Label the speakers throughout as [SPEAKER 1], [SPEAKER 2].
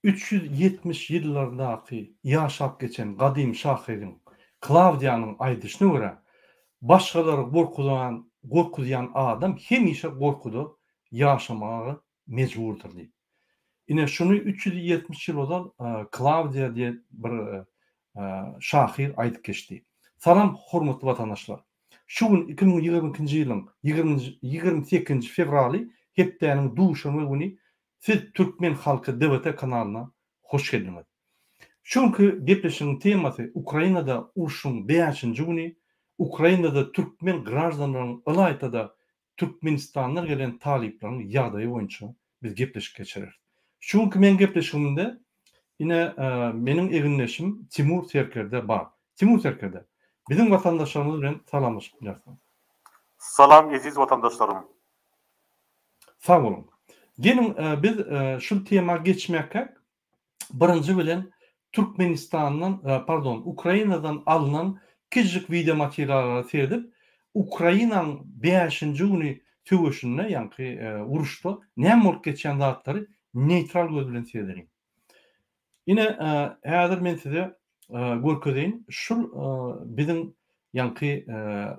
[SPEAKER 1] 370 ýyllardaky ýaşap geçen gadym şahyryň Klawdiýanyň aýdyşyna görä, başgalary gorkuzan gorkuzýan adam hemişe gorkuda ýaşamaga mejburdyr diýip. Ine, şuny 370 ýyl ozal Klawdiýa diýen bir şahyr aýdyp geçdi. Salam, hormatly watandaşlar! Şu gün 2022-nji ýylyň 28-nji fewraly hepdäniň duşenbe güni Siz Türkmen Halky DVT kanalyna hoş geldiňiz. Şu günki gepleşigiň temasy Ukrainada urşuň bäşinji güni, Ukrainada türkmen graždanlaryň ylaýta-da Türkmenistandan gelen talyplaryň ýagdaýy boýunça biz gepleşik geçireris. Şu günki meň gepleşigimde ine meniň egindeşim Timur Serkerde bar. Timur Serkerde, biziň watandaşlarymyz bilen salamlaşyp bilersiňiz.
[SPEAKER 2] Salam eziz watandaşlarym.
[SPEAKER 1] Sag boluň. Geliň biz şul tema geçmäkäk birinji bilen Türkmenistandan pardon Ukrainadan alnan kiçijik wideo materiallara seredip Ukrainaň bäşinji güni söweşinde ýaňky uruşda näme bolup geçýän zatlary neýtral göz bilen seredeliň. Ine häzir men size görkezeýin şul biziň ýaňky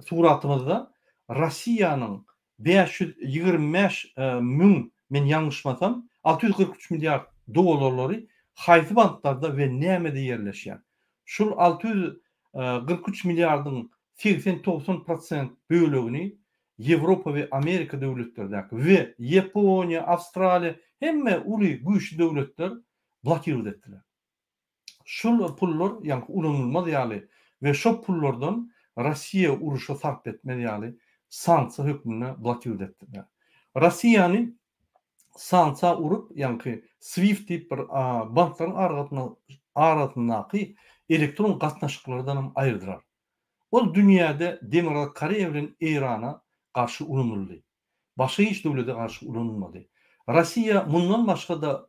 [SPEAKER 1] suratymyzda Rossiýanyň 525 müň, men ýalňyşmasam, 643 milliard dollarlary haýsy banklarda we nämede ýerleşýär? Şul 643 milliardyň 80-90 prosent bölegini Ýewropa we Amerika döwletlerdäki we Ýaponiýa, Awstraliýa hemme uly güýçli döwletler blokirowat etdiler. Şul pullar ýaňky ulanylmaz ýaly we şo pullardan Rossiýa uruşa sarp etmez ýaly sanksiýa hökmünde blokirowat etdiler. Rossiýany sanksiýa urup ýaňky Swift diýip bir banklaryň arasyndaky elektron gatnaşyklardanam aýyrdylar. Ol dünýäde Demirgazyk Koreýa bilen Eýrana garşy ulanyldy. Başga hiç döwlete garşy ulanylmady. Rossiýa mundan başga-da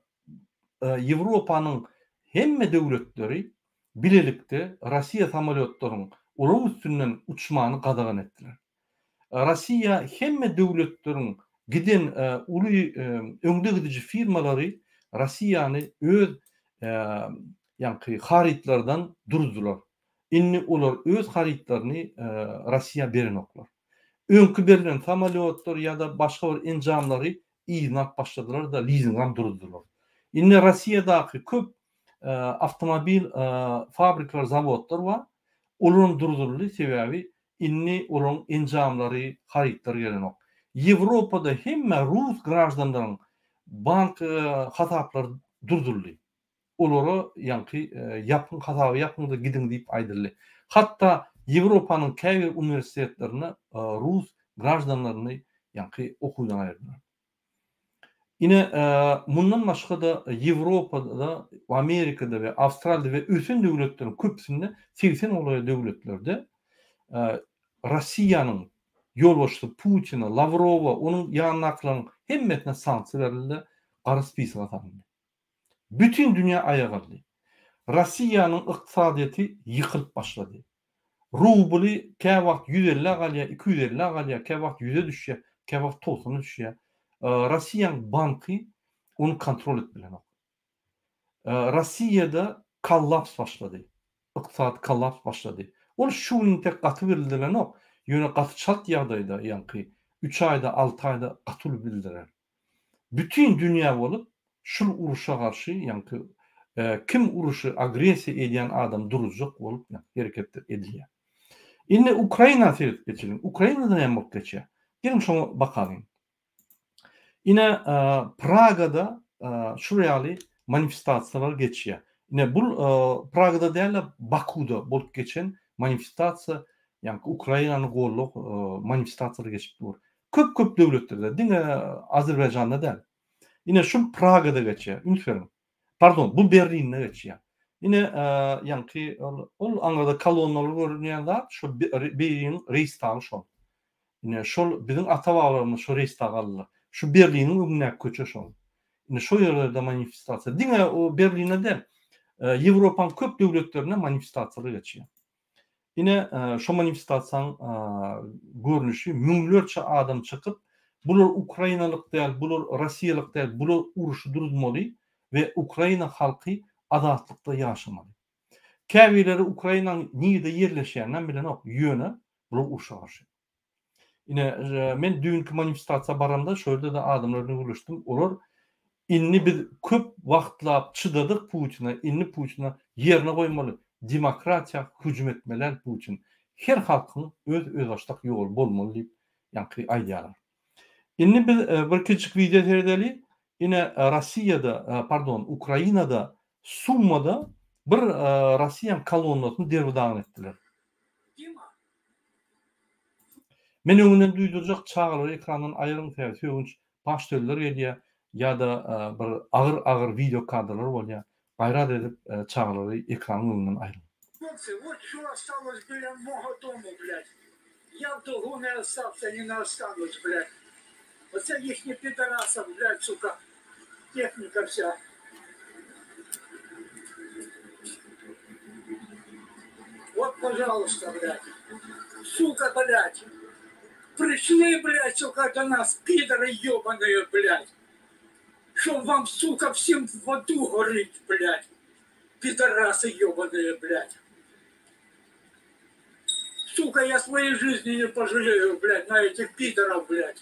[SPEAKER 1] Ýewropanyň hemme döwletleri bilelikde Rossiýa samolýotlaryň olaryň üstünden uçmany gadagan etdiler. Rossiýa hemme döwletleriň giden uly öňde gidiji firmalary Rossiýany öz ýaňky harytlardan duruzdylar. Indi olar öz harytlaryny Rossiýa berenoklar. Öňki berlen samolýotlar ýa-da başga bir enjamlary yzyna alyp başladylar-da, lizingam duruzdylar. Indi Rossiýadaky köp awtomobil fabrikler, zawodlar bar. Olaram duruzyldy, sebäbi indi olaryň enjamlary, harytlary gelenok. Ýewropada hemme rus graždanlaryň bank hasaplary durduldy. Olara ýaňky ýapyň, hasaby ýapyň-da gidiň diýip aýdyldy. Hatda Ýewropanyň käbir uniwersitetlerinde rus graždanlaryny ýaňky okuwdan aýyrdylar. Ine, mundan başga-da Ýewropada, Amerikada we Awstraliýada we ösen döwletleriň köpüsinde, 80 golaý döwletlerde Russiýanyň ýolbaşçysy Putine, Lawrowa, onuň ýanyndakylaryň hemmesine sanksiýa berildi, gara spisoga salyndy. Bütin dünýä aýak aldy. Rossiýanyň ykdysadyýeti ýykylyp başlady. Rubly käwagt 150-ä galýar, 250-ä galýar, käwagt ýüze düşýär, käwagt togsana düşýär. Rossiýanyň banky ony kontrol edip bilenok. Rossiýada kollaps başlady. Ykdysady kollaps başlady. Ol şu gün intek gaty bildirenok, ýöne gaty çalt ýagdaýda, ýaňky üç aýda, alty aýda gaty uly bildirer. Bütin dünýä bolup şul uruşa garşy ýaňky kim uruşy agressiýa edýän adam duruzjak bolup ýaňky hereketler edilýär. Indi Ukraina seredip geçeliň. Ukrainada näme bolup geçýär? Geliň şoňa bakalyň. Ine Pragada şul ýaly manifestasiýalar geçýär. Ine bul Pragada däl-de Bakuda bolup geçen manifestasiýa ýaňky Ukrainany gollag manifestasiýalar geçip dur. Köp-köp döwletlerde, diňe Azerbaýjanda däl. Ine şu Pragada geçýär, üns beriň. Pardon, bu Berlinde geçýär. Ine, ýaňky ol, ol aňyrda kolonnaly görünýän zat, şo Berliniň Reýhstagy şol. Ine, şol biziň ata-babalarymyz şo Reýhstagy aldylar. Şu Berliniň öňündäki köçe şol. Ine, şo ýerlerde manifestasiýa. Diňe o Berlinde däl, Ýewropanyň köp döwletlerinde manifestasiýalar geçýär. Ine, şo manifestasiýanyň görnüşi, müňlerçe adam çykyp, bular ukrainalyk däl, bular rossiýalyk däl, bular uruşy duruzmaly. we Ukraina halky azatlykda ýaşamaly. Käbirleri Ukrainanyň nirde ýerleşýäninem bilenok, ýöne bular urşa garşy. Ine, men düýnki manifestasiýa baramda şo ýerde-de adamlar bilen gürleşdim. Olar indi biz köp wagtlap çydadyk Putine, indi Putine ýerine goýmaly, demokratiýa hüjüm etmeli Putin. Her halkyň öz özbaşdak ýoly bolmaly diýip, ýaňky aýdýarlar. Indi biz bir kiçijik wideo seredeli. Ine Rossiýada, pardon, Ukrainada Sumada bir Rossiýanyň kolonnasyny derbi-dagyn etdiler. Men öňünden duýdurjak çagalary ekrandan aýyryň sebäbi sögünç paş sözler gelýär ýa-da bir agyr agyr wideo kadrlar bolýar gaýrat edip çagalary ekranyň öňünden aýryň.
[SPEAKER 3] Hlopcy wot şo ostalos bilýa moho domu blýat ýa w dolgu ne ostavsa ni ne ostanus blýat oce ihni pidarasov blýat suka tehnika wsýa. Wot požalusta blýat suka blýat prişli blýat suka do nas pidary ýobanyýe blýat şob vam suka wsem w adu gorit blýat pidarasy ýobanyýe blýat suka ýa svoýey žizni ne požaleýu blýat na etih pidorov blýat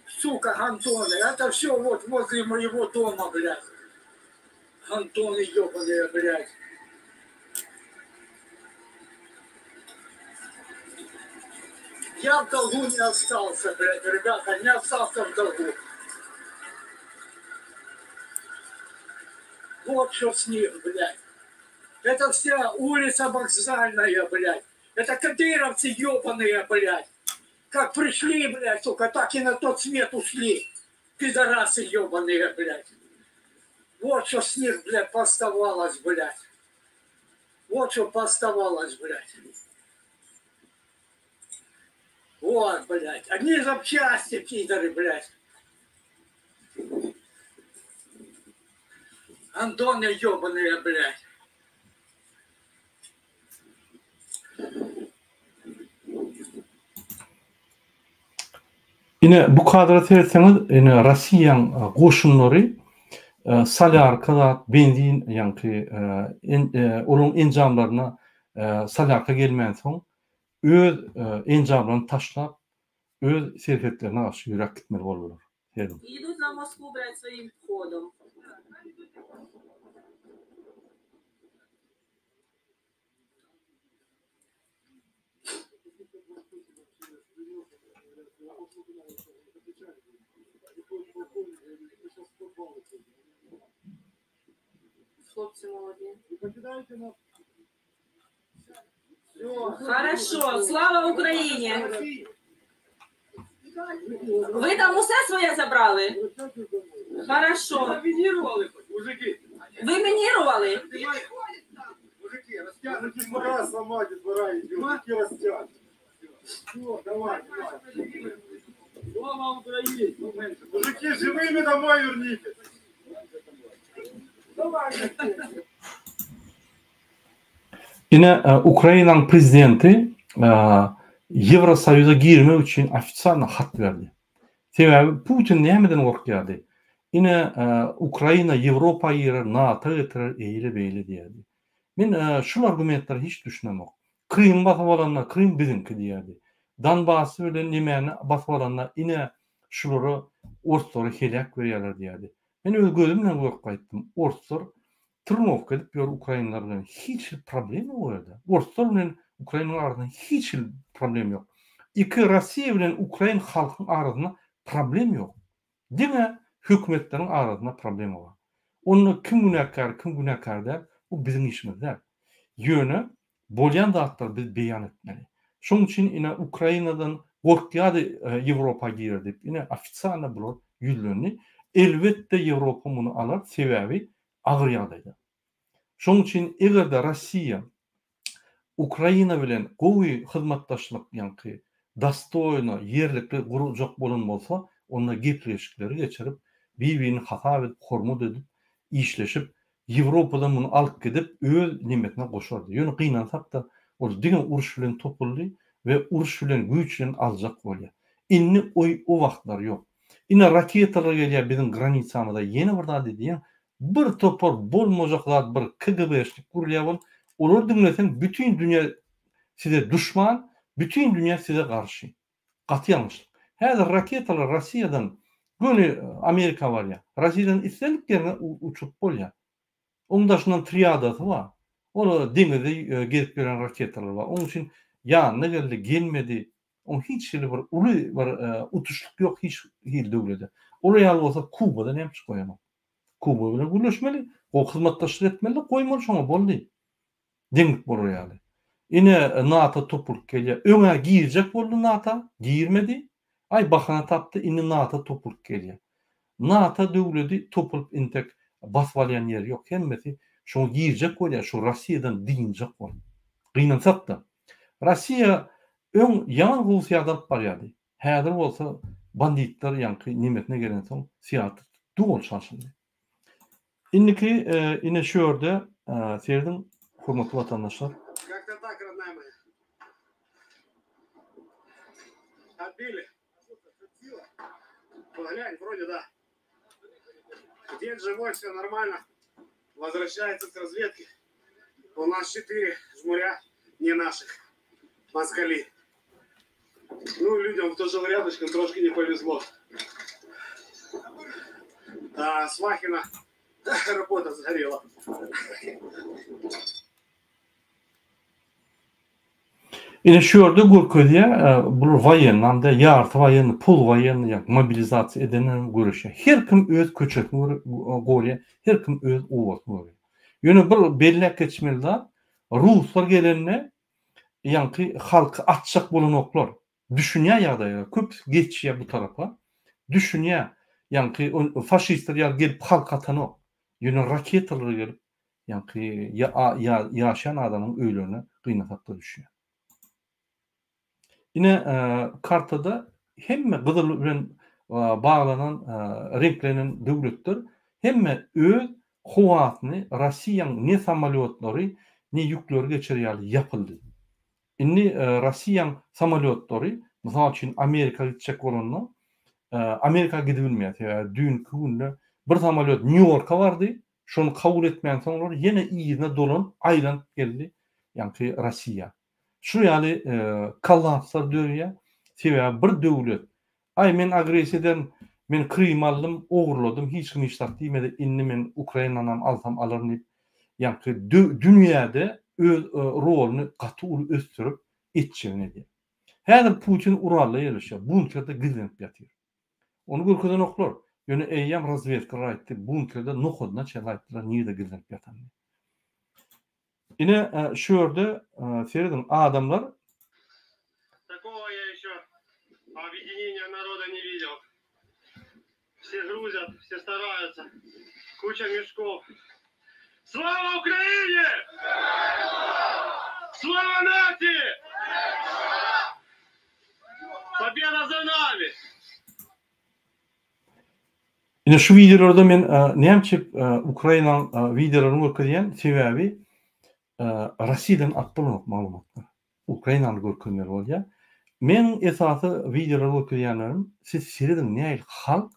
[SPEAKER 3] suka gandony eto wsyo wot wozle moýego doma blýat gandony ýobanyýe blýat. Я в долгу не остался, блядь, ребята, не остался в долгу. Вот что с них, блядь. Это вся улица вокзальная, блядь. Это кадыровцы ебаные, блядь. Как пришли, блядь, сука, так и на тот свет ушли. Пидорасы ебаные, блядь. Вот что с них, блядь, поставалось, блядь. Вот что поставалось, блядь. Вот, блядь. Одни запчасти, пидоры, блядь. Андоны ебаные, блядь.
[SPEAKER 1] Ine bu kadra seretseňiz, ine Rossiýaň goşunlary solýarka zat, benzin ýaňky olaryň enjamlaryna solýarka gelmänsoň öz enjamlaryny taşlap öz serhetlerine garşy ýöräp gitmeli boldular. Serediň.
[SPEAKER 4] Idut na Moskvu blât svoim hodom. Хлопці молоді. Хорошо, слава Україні! Ви там усе своє забрали? Хорошо.
[SPEAKER 5] Мінірували хоч, мужики.
[SPEAKER 4] Ви мінірували?
[SPEAKER 5] Мужики, розтягнуть Пора сама детвора идет, мужики растят. Все, давай, давай. Слава Україні! Мужики, живыми домой вернитесь! Давай,
[SPEAKER 1] Ine Ukrainanyň prezidenti Ýewrosoýuza girmek üçin ofitsialno hat berdi. Sebäbi Putin nämeden gorkýardy? Ine Ukraina Ýewropa girer, NATO getirer, eýle-beýle diýýärdi. Men şul argumentlere hiç düşünemok. Krymy basyp alanda Krym biziňki diýýärdi. Donbasy bilen nemäni basyp alanda ine şulara orslara heläk berýärler diýýärdi. Men öz gözüm bilen görüp gaýtdym. Orslar Trnowka edip ýör ukrainler bilen hiç hili problema ýok o ýerde. Orslar bilen ukrainleriň arasynda hiç hili problem ýok. Iki Rossiýa bilen ukrain halkyň arasynda problem ýok. Diňe hökümetleriň arasynda problema bar. Onda kim günäkär, kim günäkär däl, bu biziň işimiz däl. Ýöne bolýan zatlary biz beýan etmeli. Şoň üçin ine Ukrainadan gorkýardy Ýewropa girer diýip, ine ofitsialno bular ýüzlendi. Elbetde Ýewropa muny alar, sebäbi agyr ýagdaýda. Şonuň üçin eger-de Rossiýa Ukraina bilen gowy hyzmatdaşlyk ýaňky dostoýno, ýerlikli gurjak bolan bolsa, onda gepleşikleri geçirip, bir-birini hasap edip, hormat edip, işleşip, Ýewropadan muny alyp gidip, öz nemesine goşardy. Ýöne gynansak-da, ol diňe uruş bilen topuldy we uruş bilen, güýç bilen aljak bolýar. Indi oý o wagtlar ýok. Ine raketalar gelýär biziň granisamyza ýene bir zat edýär. Bir topar bolmajak zat bir KGB-şnik gurulýar bolup, olary diňleseň bütin dünýä size duşman, bütin dünýä size garşy. Gaty ýalňyşlyk. Häzir raketalar Rossiýadan göni Amerika barýar. Rossiýadan islendik ýerine uçuryp bolýar. Oň daşyndan triadasy bar. Ol deňizde gezip ýören raketalar bar. Oň üçin ýanyna geldi, gelmedi. Oň hiç hili bir uly bir utuşlyk ýok hiç hili döwlede. Olar ýaly bolsa Kubada näme üçin goýanok? Kuba bilen gürleşmeli, gowy hyzmatdaşlyk etmeli, goýmaly şoňa boldy. Deňlik bolar ýaly. Ine NATO topulyp gelýär. Öň-ä girjek boldy NATO, girmedi. Aý bahana tapdy, indi NATO topulyp gelýär. NATO döwledi topulyp intek basyp alýan ýeri ýok. Hemmesi şoňa girjek bolýar, şu Rossiýadan dynjak bolup. Gynansak-da. Rossiýa öň ýaman gowy syýasat alyp barýardy. Häzir bolsa banditler ýaňky nemesine gelensoň syýasat doly çalşyldy. Indiki ine şu ýerde serediň hormatly watandaşlar.
[SPEAKER 5] Как-то так, родная моя. Отбили. Глянь, вроде да. Дед живой, все нормально. Возвращается с разведки. У нас четыре жмуря не наших. Москали. Ну, людям, кто жил рядышком, трошки не повезло. А, Свахина работа сгорела.
[SPEAKER 1] Ine şu ýerde görkezýär, bular woýenny hem-de ýarty woýenny, pol woýenny ýa mobilizasiýa edenler hem göreşýär. Her kim öz köçesini gorýar, her kim öz obasyny gorýar. Ýöne bir belläp geçmeli zat, ruslar gelende ýaňky halky atjak bolanoklar. Düşünýär ýagdaýa, köpüsi geçýär bu tarapa. Düşünýär, ýaňky faşistler ýaly gelip halk atanok. Ýöne raketalar gelip ýaňky ýaşaýan adamyň öýlerine gynasakda düşýär. Ine kartada hemme gyzyl bilen baglanan reňklenen döwletler hemme öz howasyny Rossiýaň ne samolýotlary ne ýükleri geçer ýaly ýapyldy. Indi Rossiýaň samolýotlary mysal üçin Amerika gitjek bolanda Amerika gidibilmeýär sebäbi düýnki günde bir samolýot Nýu-Ýorka bardy şony kabul etmänsoňlar ýene yzyna dolanyp aýlanyp geldi ýaňky Rossiýa. Şu ýaly kollapslar döreýär. Sebäbi bir döwlet, aý men agressiýa ederin, men Krymy aldym, ogurladym, hiç kim hiç zat diýmedi, indi men Ukrainanam alsam alaryn diýip, ýaňky dünýäde öz roluny gaty uly ösdürip etjegini edýär. Häzir Putin Uralda ýerleşýär, bunkerde gizlenip ýatyr. Ony görkezenoklar. Ýöne eýýäm razwedkalar aýtdy, bunkerde nokadyna çenli aýtdylar nirede gizlenip ýatanyny. Ine şu ýerde serediň adamlar.
[SPEAKER 5] Takogo ýa ýeşo obýedineniýa naroda ne widel. Wse gruzat, wse staraýutsa. Kuça meşkow. Slava Ukrainie! Slava nasiýi! Pobeda za nami!
[SPEAKER 1] Ine şu wideolarda men näme üçin Ukrainanyň wideolaryny görkezýän, sebäbi Rossiýadan alyp bolanok maglumatlar. Ukrainany görkezmeli bolýar. Meniň esasy wideolar görkezýänlerim siz serediň nähili halk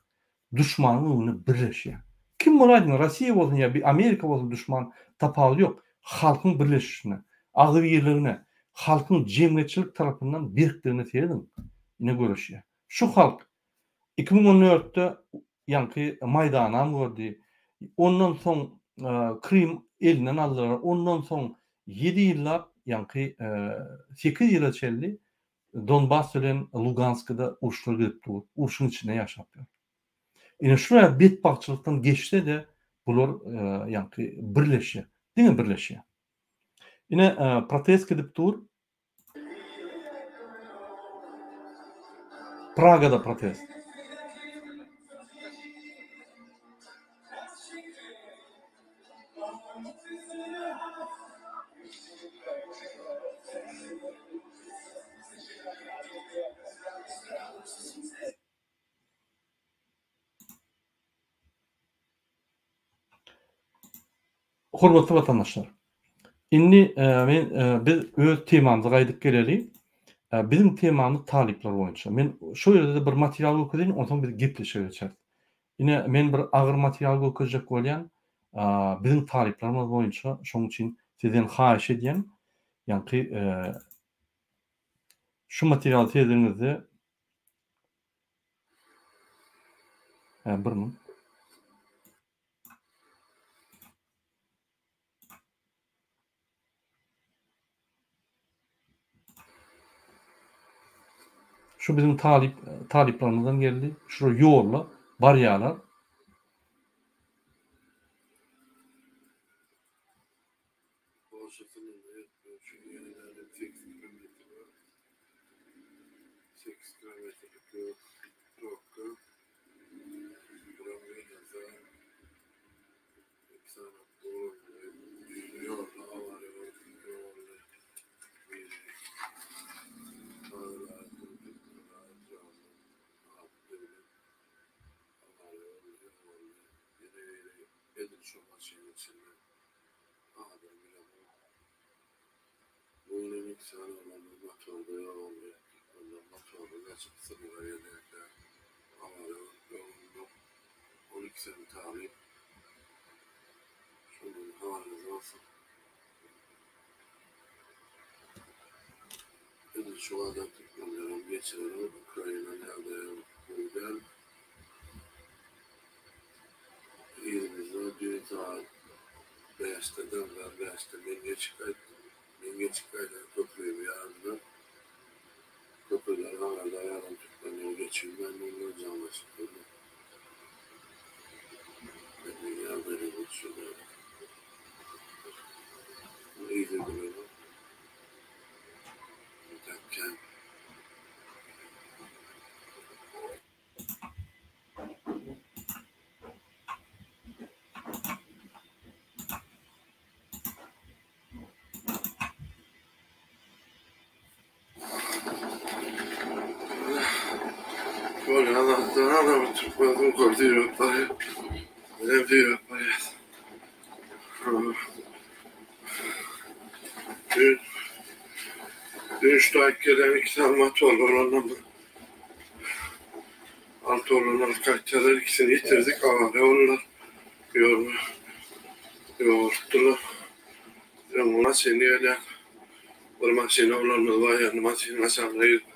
[SPEAKER 1] duşmanyň öňünde birleşýär. Kim bolaýsyn Rossiýa bolsun ýa bir Amerika bolsun duşman tapawudy ýok. Halkyň birleşişine, agzybirligine, halkyň jemgyýetçilik tarapyndan berkligine serediň. Ine göreşýär. Şu halk 2014-de ýaňky Maýdanam gördi. Ondan soň Krym elinden aldylar. Ondan soň ýedi ýyllap ýaňky sekiz ýyla çenli Donbas bilen Luganskda uruşlar gidip dur. Urşuň içinde ýaşap ýör. Ine şu ýaly betbagtçylykdan geçse-de bular ýaňky birleşýär. Diňe birleşýär. Ine protest gidip dur. Pragada protest. Hormatly watandaşlar! Indi men biz öz temamyza gaýdyp geleli. Biziň temamyz talyplar boýunça. Men şo ýerde-de bir material görkezeýin, onsoň biz gepleşige geçeris. Ine, men bir agyr material görkezjek bolýan, biziň talyplarymyz boýunça, şonuň üçin sizden haýyş edýän, ýaňky şu materialy seredeniňizde bir minut. Şu biziň talyp talyplarymyzdan geldi. Şular ýolda barýarlar.
[SPEAKER 6] Iki sany oglanly biri ýolda awariýa bolup ýogaldy. Biri Mary welaýatynyň Türkmenabat etrabyndan Adyl Döwlet awariýa boldy, ýogaldy. Ýene biri edil şo maşynyň içinde adyny bilemok. Bu gün hem iki sany oglanymyz motorda ýogaldy. Türkmenler motorda gaçyp synyga gelýärkä awariýa bolup ýogaldylar. Ol ikisem talyp. Şondan habaryňyz bolsun. Edil şu wada türkmenlerem geçirenok, Ukrainanyň ýagdaýam gowy däl. Yzymyzda düýn sagat bäşde daňdan bäşde men geçip gaýtdym. Men geçip gaýdan köprümi ýardylar. Köprüden aňyrda galan türkmenleri geçirmän durlar, jaňlaşyp durlar. Indi ýagdaýlarymyz şular. Yzy duranok. Entäk kän. Bolýan zatlar adamy türkmen sunkar süýröp barýar. Bizem süýröp barýas. Düýn düýn şu taýyp gelen iki sany motorly oglandan bir alty oglan alyp gaýtýarlar. Ikisini ýitirdik, awariýa boldular. Ýolda ýogaltdylar. Öňe maşyn gelýär. Bir maşyn oglanymyz waýenni maşynyň aşagyna girip,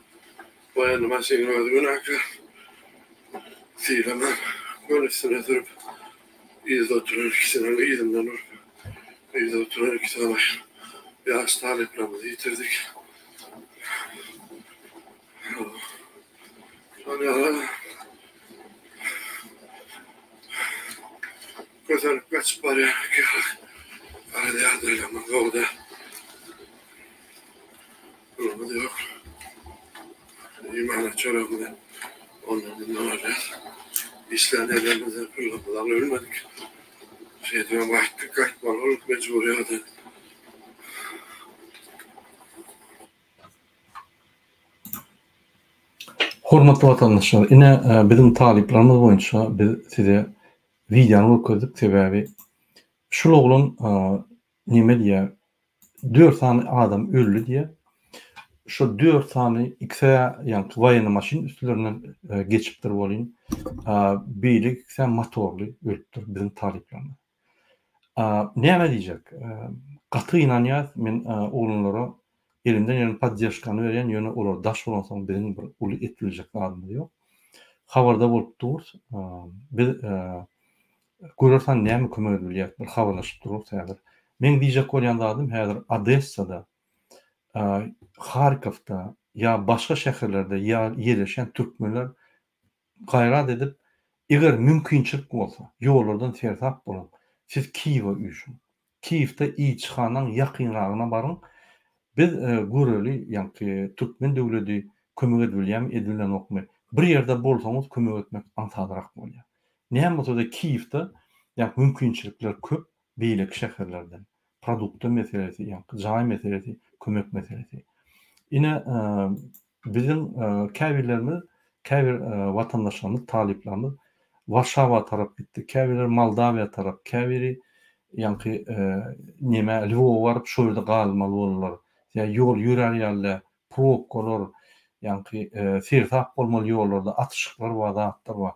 [SPEAKER 6] waýenni maşynyň özi günäkär. Sylaman, göni üstüne sürüp, yzda oturan ikisiniň yzyndan urup, yzda oturan iki sany ýaş talyplarymyzy ýitirdik. Şol ýaly Kösenip gaçyp barýan eken. Garaz ýagdaýlarymyz gowy däl. Pulumyz ýok. Iýmäne çöregimizi ondan mundan alýas. Işlän ýerlerimizden pullarymyzy alybilmedik. Şeýdibem gaýtdyk, gaýtmaly bolduk mejbury ýagdaýda.
[SPEAKER 1] Hormatly watandaşlar, ine biziň talyplarymyz boýunça biz size wideony görkezdik, sebäbi şul oglan neme diýýär, dört sany adam öldi diýýär. Şo dört sany ikisi ýaňky waýenny maşyn üstlerinden geçipdir welin, beýleki ikisi motorly ölüpdir biziň talyplarymyz. Näme diýjek? Gaty gynanýas men oglanlara elimden gelen podderşkany berýän ýöne olar daş bolansoň biziň bir uly et biljek zadymyz ýok. Habarda bolup durus. Biz göreris hany näme kömek edip bilýäris bir habarlaşyp durarys häzir. Meň diýjek bolýan zadym häzir Odessada, Harkowda ýa başga şäherlerde ýerleşýän türkmenler Gaýrat edip, eger mümkinçilik bolsa, ýollardan seresap boluň. Siz Kiýewe üýşüň. Kiýewde ilçihanaň ýakynragyna baryň. Biz göreli, ýaňky türkmen döwledi kömek edibilýärmi, edibilenokmy. Bir ýerde bolsaňyz kömek etmek aňsadrak bolýar. Näme bolsa-da Kiýewde ýaňky mümkinçilikler köp beýleki şäherlerden. Produkta meselesi, ýaňky jaý meselesi, kömek meselesi. Ine, Biziň käbirlerimiz, käbir watandaşlarymyz, talyplarymyz Warşawa tarap gitdi, käbirleri Moldawiýa tarap, käbiri ýaňky nemä Lwowa baryp şo ýerde galmaly boldular. Ýa ýol ýörär ýaly däl. Probkalar, ýaňky seresap bolmaly ýollarda atyşyklar bar, zatlar bar.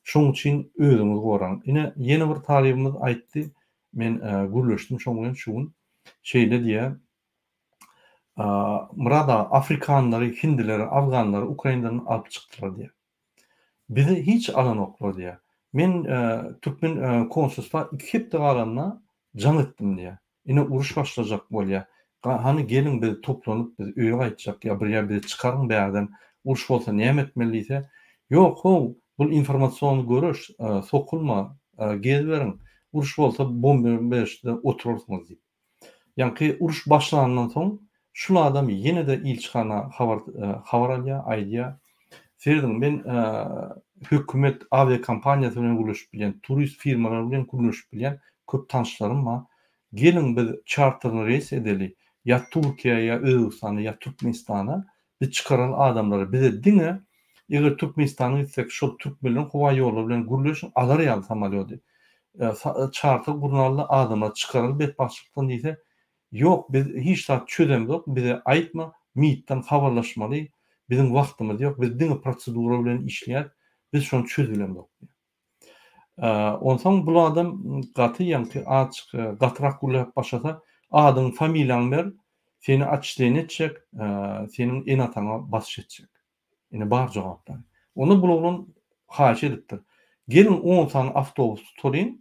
[SPEAKER 1] Şoň üçin özüňizi goraň. Ine, ýene bir talybymyz aýtdy, men gürleşdim şoň bilen şu gün. Şeýle diýýär, Myrat aga, afrikanlary, hindileri, afganlary Ukrainadan alyp çykdylar diýýär. Bizi hiç alanoklar diýýär. Men türkmen konsulstwa iki hepde galanda jaň etdim diýýär. Ine uruş başlajak bolýar. Hany geliň biz toplanyp biz öýe gaýtjak ýa bir ýer bizi çykaryň bärden uruş bolsa näme etmeli diýse, ýok how bul informasion göreş sokulma geziberiň uruş bolsa bombeşde oturarsyňyz diýip. Ýaňky uruş başlandan soň şul adam ýene-de ilçihana habar habar alýar aýdýar serediň men hökümet awiakompaniýasy bilen gürleşip bilýän turist firmalary bilen gürleşip bilýän köp tanyşlarym bar geliň biz çarterny reýs edeli ýa Türkiýä ýa Özbegistana ýa Türkmenistana biz çykaraly adamlary bize diňe eger Türkmenistana gitsek şol türkmenleriň howa ýollary bilen gürleşiň alar ýaly samolýody çarter gurnaly adamlary çykaraly betbagtçylykdan diýse ýok biz hiç zat çözemzok bize aýtma MİT-den habarlaşmaly biziň wagtymyz ýok biz diňe prosedura bilen işleýäs biz şony çözübilemzok diýýär. Onsoň bul adam gaty ýaňky azjyk gatyrak gürläp başlasa, adyňy familiýaňy ber, seni otçisleniýe etjek, seniň ene-ataňa basyş etjek. Ine bar jogaplary. Onda bul oglan haýyş edipdir. Geliň on sany awtobus tutalyň,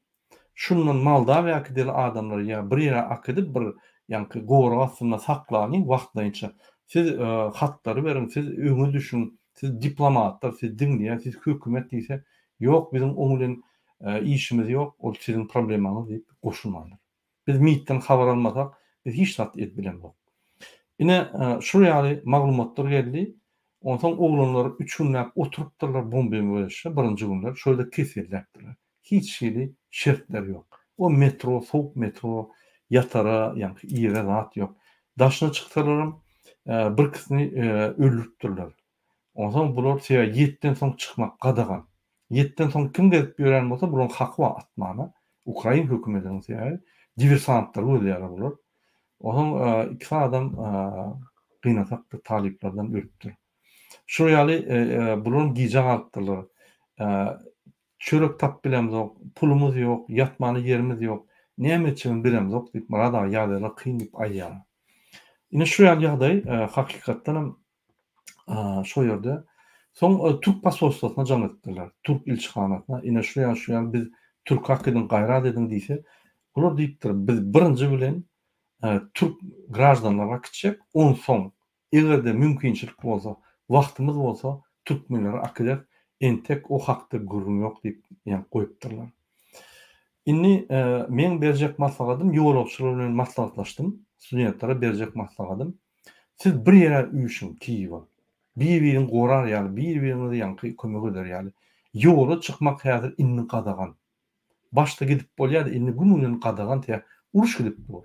[SPEAKER 1] Şundan Moldawiýa äkideli adamlary ýa bir ýere akidip bir ýaňky gorag astynda saklalyň wagtlaýynça. Siz hatlary beriň, siz öňe düşüň, siz diplomatlar, siz diňleýän, siz hökümet diýse, ýok biziň oň bilen işimiz ýok, ol siziň problemaňyz diýip goşulmandyr. Biz MİT-den habar almasak, biz hiç zat edip bilemzok. Ine, şul ýaly maglumatlar geldi. Onsoň oglanlar üç günläp oturypdyrlar bombeýeşde birinji günler, şo ýerde keselläpdirler. Hiç hili şertler ýok. O metro, sowuk metro, ýatara, ýaňky iýere zat ýok. Daşyna çyksalaram, birkisini öldüripdirler. Onsoň bular sebäbi ýetden soň çykmak gadagan. Ýetden soň kim gezip ýören bolsa bularyň haky bar atmana. Ukrain hökümetiniň sebäbi diversantlary gözleýärler bular. Onsoň ikisi adam gynansakda talyplardan ölüpdir. Şol ýaly bularam gijä galypdyrlar. Çörek tapyp bilemzok, pulumyz ýok, ýatmana ýerimiz ýok, näme etjegimi bilemzok diýip Myrat aga ýagdaýlar kyn diýip aýdýarlar. Ine şu ýaly ýagdaý hakykatdanam şo ýerde. Soň türk posolstwasyna jaň etdiler, türk ilçihanasyna, ine şu ýaly şu ýaly biz türki akydyň gaýrat ediň diýse, olar diýipdir biz birinji bilen türk graždanlary akitjek, onsoň Eger-de mümkinçilik bolsa, wagtymyz bolsa türkmenleri akideris, entek o hakda gürrüň ýok diýip ýaňky goýupdyrlar. Indi meň berjek maslahatym, ýolagçylar bilen maslahatlaşdym, studentlere berjek maslahatym, siz bir ýere üýşüň Kiýewe, bir-birini gorar ýaly, bir-biriňize ýaňky kömek eder ýaly. Ýola çykmak häzir indi gadagan. Başda gidip bolýardy, indi gün-günden gadagan, sebäbi uruş gidip dur.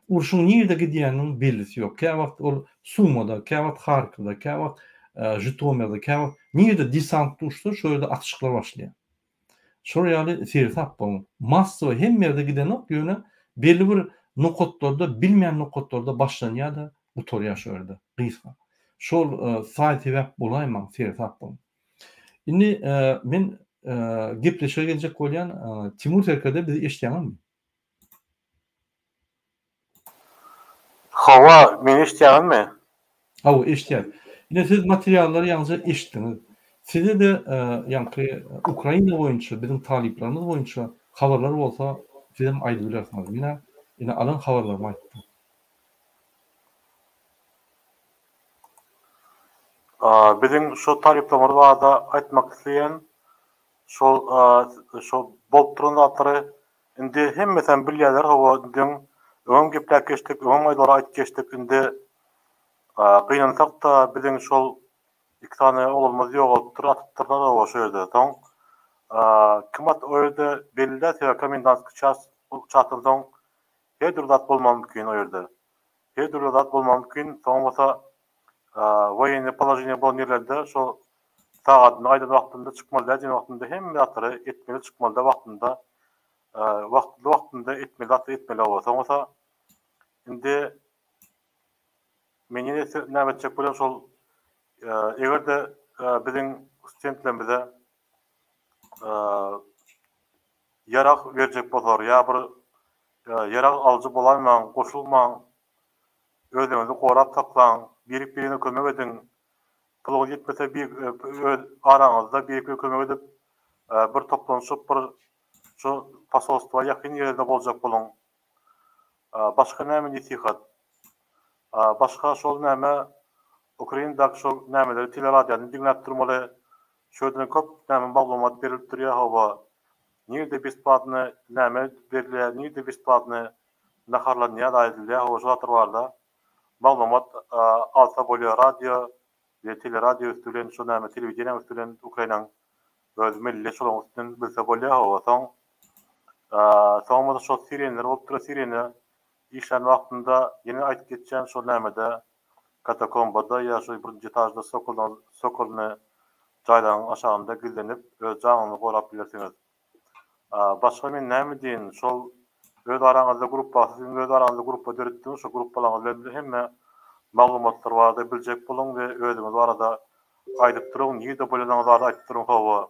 [SPEAKER 1] Urşuň nirde gidýäniniň bellisi ýok. Käwagt ol Sumada, käwagt Harkowda, käwagt Žitomirde, käwagt nirde desant duşsa, şo ýerde atyşyklar başlaýar. Şol ýaly seresap boluň. Massowy hemme ýerde gidenok, ýöne belli bir nokatlarda, bilmeýän nokatlarda başlanýar-da, gutarýar şo ýerde, gysga. Şol saý-sebäp bolaýmaň, seresap boluň. Indi men gepleşige geljek bolýan. Timur serkerde bizi eşidýäňizmi?
[SPEAKER 2] Hawa, meni eşitýäňizmi?
[SPEAKER 1] Hawa, eşitýän. Ine siz materiallary ýaňyja eşitdiňiz. Size-de ýaňky Ukraina boýunça, biziň talyplarymyz boýunça habarlar bolsa, sizem aýdybilersiňiz. Men-ä ine alan habarlarymy aýtdym.
[SPEAKER 2] Biziň şu talyplarymyz barada aýtmak isleýän şol şol bolup duran zatlary Indi hemmesem bilýäler hawa indi öňem gepläp geçdik öňem aýdylary aýdyp geçdik indi gynansakda biziň şol iki sany oglanymyz ýogalypdyr atypdyrlar hawa şo ýerde soň kim atdy o ýerde belli däl sebäbi komendantskiý ças çasdan soň her dürli zat bolmagy mümkin o ýerde her dürli zat bolmagy mümkin soň bolsa woýennyý položeniýe bolan ýerlerde şol sagadyny aýdan wagtynda çykmaly däl diýen wagtynda hemme zatlary etmeli çykmaly däl wagtynda wagtly wagtynda etmeli zatlary etmeli hawa soň bolsa indi. Men ýene näme etjek bolýan şol eger-de biziň studentlerimize ýarag berjek bolsalar ýa bir ýarag alyjy bolaýmaň, goşulmaň, özüňizi gorap saklaň, birek-biriňize kömek ediň, puluňyz ýetmese bir öz araňyzda birek-birege kömek edip bir toplanyşyp bir şu posolstwa ýakyn ýerde boljak boluň. Başga näme nesihat? Başga şol näme Ukrainadaky şol nämeleri teleradiony diňläp durmaly. Şu ýerden köp näme maglumat berilip durýar hawa. Nirde besplatny näme berilýär, nirde besplatny naharlanýar aýdylýar hawa şu zatlar barada maglumat alsa bolýar radio we teleradio üsti bilen şo näme telewideniýäň üsti bilen Ukrainanyň öz milli şolaryň üstünden bilse bolýar hawa soň soň bolsa şol sirenler bolup durýar sirena işlän wagtynda ýene aýdyp geçýän şol nämede katakombada ýa şo birinji etažda sokolnyň sokolny jaýlaryň aşagynda gizlenip öz janyňyzy gorap bilersiňiz. Başga men näme diýin, şol öz araňyzda gruppa, siziň öz araňyzda gruppa döretdiňiz, şo gruppalaryňyz bilen hemme maglumatlar barada biljek boluň we özüňiz barada aýdyp duruň, nirde bolýanyňyz barada aýdyp duruň hawa.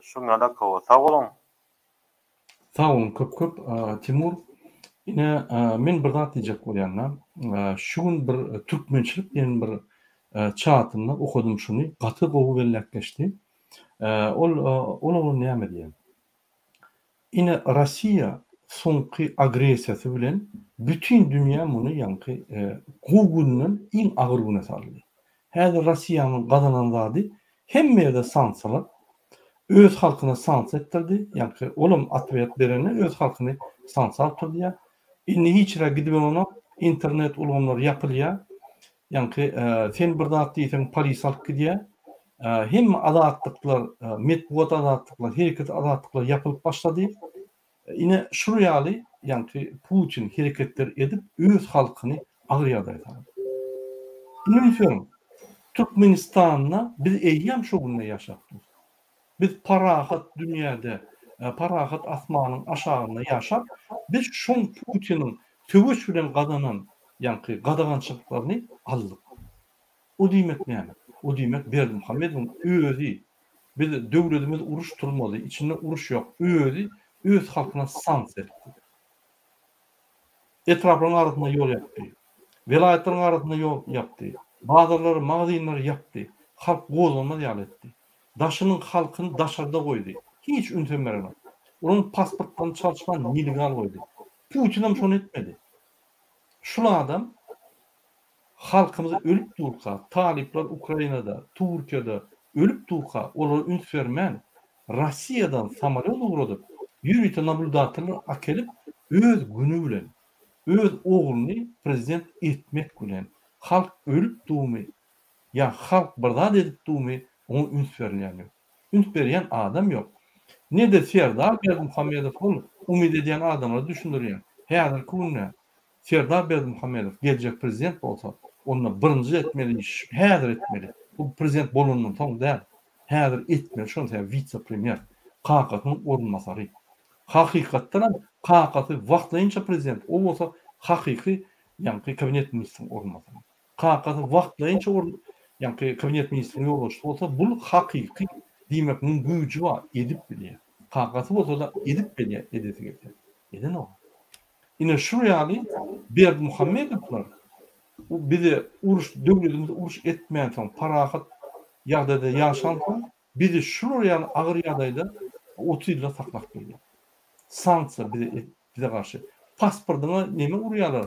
[SPEAKER 2] Şuňňalak hawa. Sag boluň.
[SPEAKER 1] Sag boluň köp köp Timur. Ine men bir zat diýjek bolýanda, şu gün bir türkmençilik diýen bir çatynda okadym şuny, gaty gowy belläp geçdi. Ol ol oglan näme diýýär? Ine Rossiýa soňky agressiýasy bilen bütin dünýä muny ýaňky gowy günden iň agyr güne saldy. Häzir Rossiýanyň gazanan zady hemme ýerde sanksiýalar, öz halkyna sanksiýa etdirdi, ýaňky olam otwet berende öz halkyny sanksiýa alyp durdy ýa. Indi hiç ýere gidiberenok, internet ulgamlary ýapylýar. Ýaňky sen bir zat diýseň polis alyp gidýär. Hemme azatlyklar, metbugat azatlyklary, hereket azatlyklary ýapylyp başlady. Ine şul ýaly ýaňky Putin hereketler edip öz halkyny agyr ýagdaýa saldy. Indi üns beriň. Türkmenistanda biz eýýäm şo günde ýaşap durus. Biz parahat dünýäde, parahat asmanyň aşagynda ýaşap, biz şoň Putiniň söweş bilen gazanan ýaňky gadagançylyklaryny aldyk. O diýmek näme? O diýmek Berdimuhamedowyň özi, biz döwledimiz uruş turmady, içinde uruş ýok, özi öz halkyna sanksiýa etdi. Etraplaryň arasynda ýol ýapdy. Welaýatlaryň arasynda ýol ýapdy. Bazarlary, magazinleri ýapdy. Halk gozganmaz ýaly etdi. Daşynyň halkyny daşarda goýdy. Hiç ünsem berenok. Olaryň pasportlaryny çalyşman nelegal goýdy. Putinem şony etmedi. Şul adam halkymyz ölüp durka, talyplar Ukrainada, Türkiýede ölüp durka olara üns bermän, Rossiýadan samolýot ugradyp, ýörite nablýudatorlar akelip öz güni bilen, öz ogluny prezident etmek bilen halk ölüp durmy Ýa halk bir zat edip durmy, oňa üns berilýän ýok. Üns berýän adam ýok. Ne-de Serdar Berdimuhamedow ol umyt edýän adamlara düşündirýär. Häzirki günde Serdar Berdimuhamedow geljek prezident bolsa, onda birinji etmeli iş häzir etmeli. Bu prezident bolandan soň däl. Häzir etmeli şony sebäbi wise-premýer, kakasynyň orunbasary. Hakykatdanam kakasy wagtlaýynça prezident, o bolsa hakyky ýaňky kabinet ministriniň orunbasary. Kakasy wagtlaýynça ol ýaňky kabinet ministriniň ýolbaşçysy bolsa, bul hakyky, diýmek muň güýji bar, edip bilýär. Kakasy bolsa-da edip bilýär, edesi gelse. Edenok. Ine şu ýaly Berdimuhamedowlar bize uruş, döwletimiz uruş etmänsoň, parahat ýagdaýda ýaşansoň, bizi şular ýaly agyr ýagdaýda 30 ýyllap saklap gelýär. Sanksiýa bize Bize garşy. Pasportyňa neme urýarlar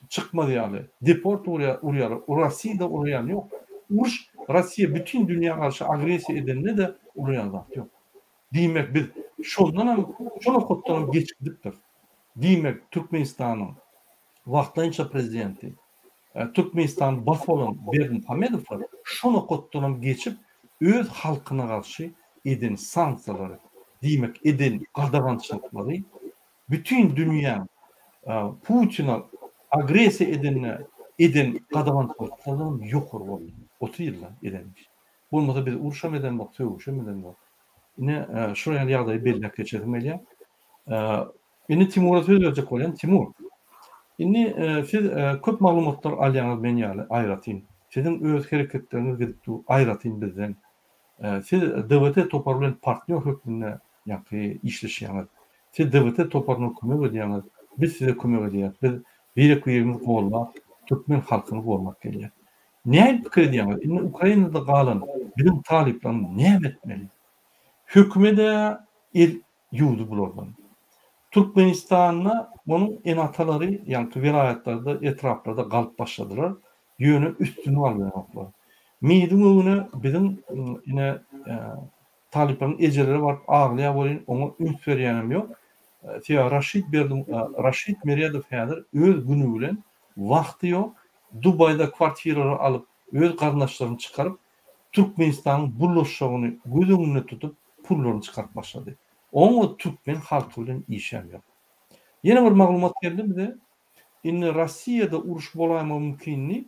[SPEAKER 1] çykmaz ýaly. Deport urýarlar. Rossiýada urýan ýok. Uruş Rossiýa bütin dünýä garşy agressiýa edende-de urýan zat ýok. Diýmek biz şondanam şo nokatdanam geçip gidipdiris. Diýmek Türkmenistanyň wagtlaýynça prezidenti Türkmenistany basyp alan Berdimuhamedowlar şo nokatdanam geçip öz halkyna garşy eden sanksiýalary, diýmek eden gadagançylyklary bütin dünýäň Putina agressiýa edende eden gadagançylyklaryndan ýokary boldy. 30 ýylda eden iş. Bolmasa biz urşam edemok, sögüşem edemok. Ine şular ýaly ýagdaýy belläp geçesim gelýär. Indi Timura söz berjek bolýan. Timur. Indi siz köp maglumatlar alýaňyz men ýaly aýratyn. Siziň öz hereketleriňiz gidip dur aýratyn bizden. Siz DWT topary bilen partnýor hökmünde ýaňky işleşýäňiz. Siz DWT toparyna kömek edýäňiz, biz size kömek edýäs. Biz birek-birimizi gollap, türkmen halkyny gollap gelýäs. Nähili pikir edýäňiz, indi Ukrainada galan biziň talyplarymyz näme etmeli? Hökümed-ä el ýuwdy bulardan. Türkmenistanda onuň ene-atalary ýaňky welaýatlarda, etraplarda galyp başladylar, ýöne üstüni alýanoklar. MID-iň öňüne biziň ine talyplaryň ejeleri baryp aglaýar welin oňa üns berýänem ýok. Sebäbi Raşid Berdi Raşid Meredow häzir öz güni bilen wagty ýok, Dubaýda kwartiralary alyp, öz garyndaşlaryny çykaryp, Türkmenistanyň bulaşjagyny göz öňünde tutup pullaryny çykaryp başlady. Oňa türkmen halky bilen işem ýok. Ýene bir maglumat geldi bize. Indi Rossiýada uruş bolaýmagy mümkin diýip,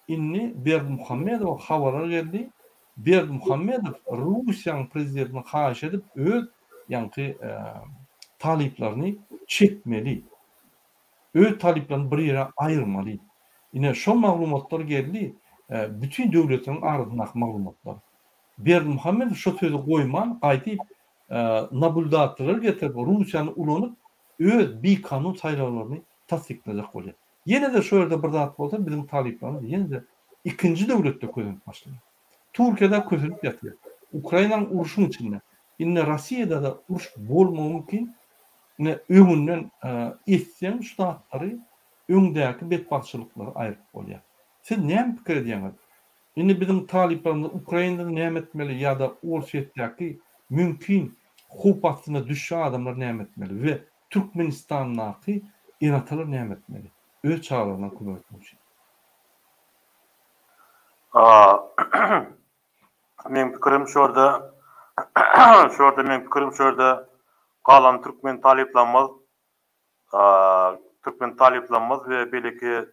[SPEAKER 1] indi Berdimuhamedowa habarlar geldi. Berdimuhamedow Russiýanyň prezidentine haýyş edip öz ýaňky talyplaryny çekmeli. Öz talyplaryny bir ýere aýyrmaly. Ine şo maglumatlar geldi, bütin döwletleriň arasyndaky maglumatlar. Berdimuhamedow şo sözi goýman gaýdyp nablýudateller getirip Russiýany ulanyp öz bikanun saýlawlaryny tassyklajak bolýar. Ýene-de şo ýerde bir zat bolsa biziň talyplarymyz ýene-de ikinji döwletde kösenip başlaýar. Türkiýede kösenip ýatyr. Ukrainanyň urşuň içinde. Indi Rossiýada-da uruş bolmagy mümkin. Ine öňünden etseň şu zatlary öňdäki betbagtçylyklary aýryp bolýar. Siz näme pikir edýäňiz? Indi biziň talyplarymyz Ukrainada näme etmeli ýa-da Orsýetdäki mümkin howp astyna düşjek adamlar näme etmeli we Türkmenistandaky ene-atalar näme etmeli öz çagalaryna kömek etmek üçin?
[SPEAKER 2] Meň pikirim şu ýerde şu ýerde meň pikirim şu ýerde galan türkmen talyplarymyz türkmen talyplarymyz we beýleki